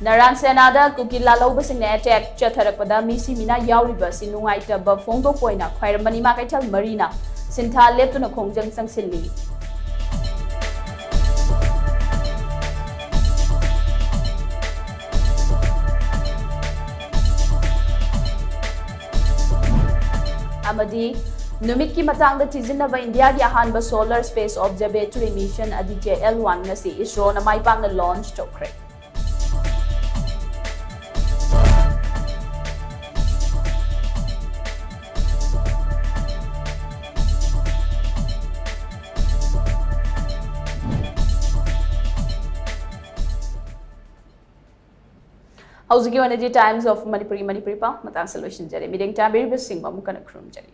ꯅꯔꯥꯟ ꯁꯦꯅꯥꯗ ꯀꯨꯀꯤ ꯂꯥꯜꯍꯧꯕꯁꯤꯡꯅ attack ꯆꯠꯊꯔꯛꯄꯗ ꯃꯤꯁꯤ ꯃꯤꯅꯥ ꯌꯥꯎꯔꯤꯕ ꯑꯁꯤ ꯅꯨꯡꯉꯥꯏꯇꯕ ꯐꯣꯡꯗꯣꯛꯄ ꯑꯣꯏꯅ ꯈ꯭ꯋꯥꯏꯔꯝꯕꯟ ꯏꯃꯥ ꯀꯩꯊꯦꯜ ꯃꯔꯤꯅ ꯁꯤꯟꯊꯥ ꯂꯦꯞꯇꯨꯅ ꯈꯣꯡꯖꯪ ꯆꯪꯁꯤꯜꯂꯤ꯫ ꯑꯃꯗꯤ ꯅꯨꯃꯤꯠꯀꯤ ꯃꯇꯥꯡꯗ ꯊꯤꯖꯤꯟꯅꯕ ꯏꯟꯗꯤꯌꯥꯒꯤ ꯑꯍꯥꯟꯕ solar space observatory mission Aditya L one ꯉꯁꯤ ISRO ꯅ ꯃꯥꯏ ꯄꯥꯛꯅ launch ꯇꯧꯈ꯭ꯔꯦ꯫ ꯍꯧꯖꯤꯛꯀꯤ ꯑꯣꯏꯅꯗꯤ Times of Manipuri, ꯃꯅꯤꯄꯨꯔꯤ ꯄꯥꯎ ꯃꯇꯥꯡꯁꯤꯗ ꯂꯣꯏꯁꯤꯟꯖꯔꯦ꯫ ꯃꯤꯠꯌꯦꯡ ꯇꯥꯕꯤꯔꯤꯕꯁꯤꯡꯕꯨ ꯑꯃꯨꯛ ꯍꯟꯅ ꯈꯨꯔꯨꯝꯖꯔꯤ꯫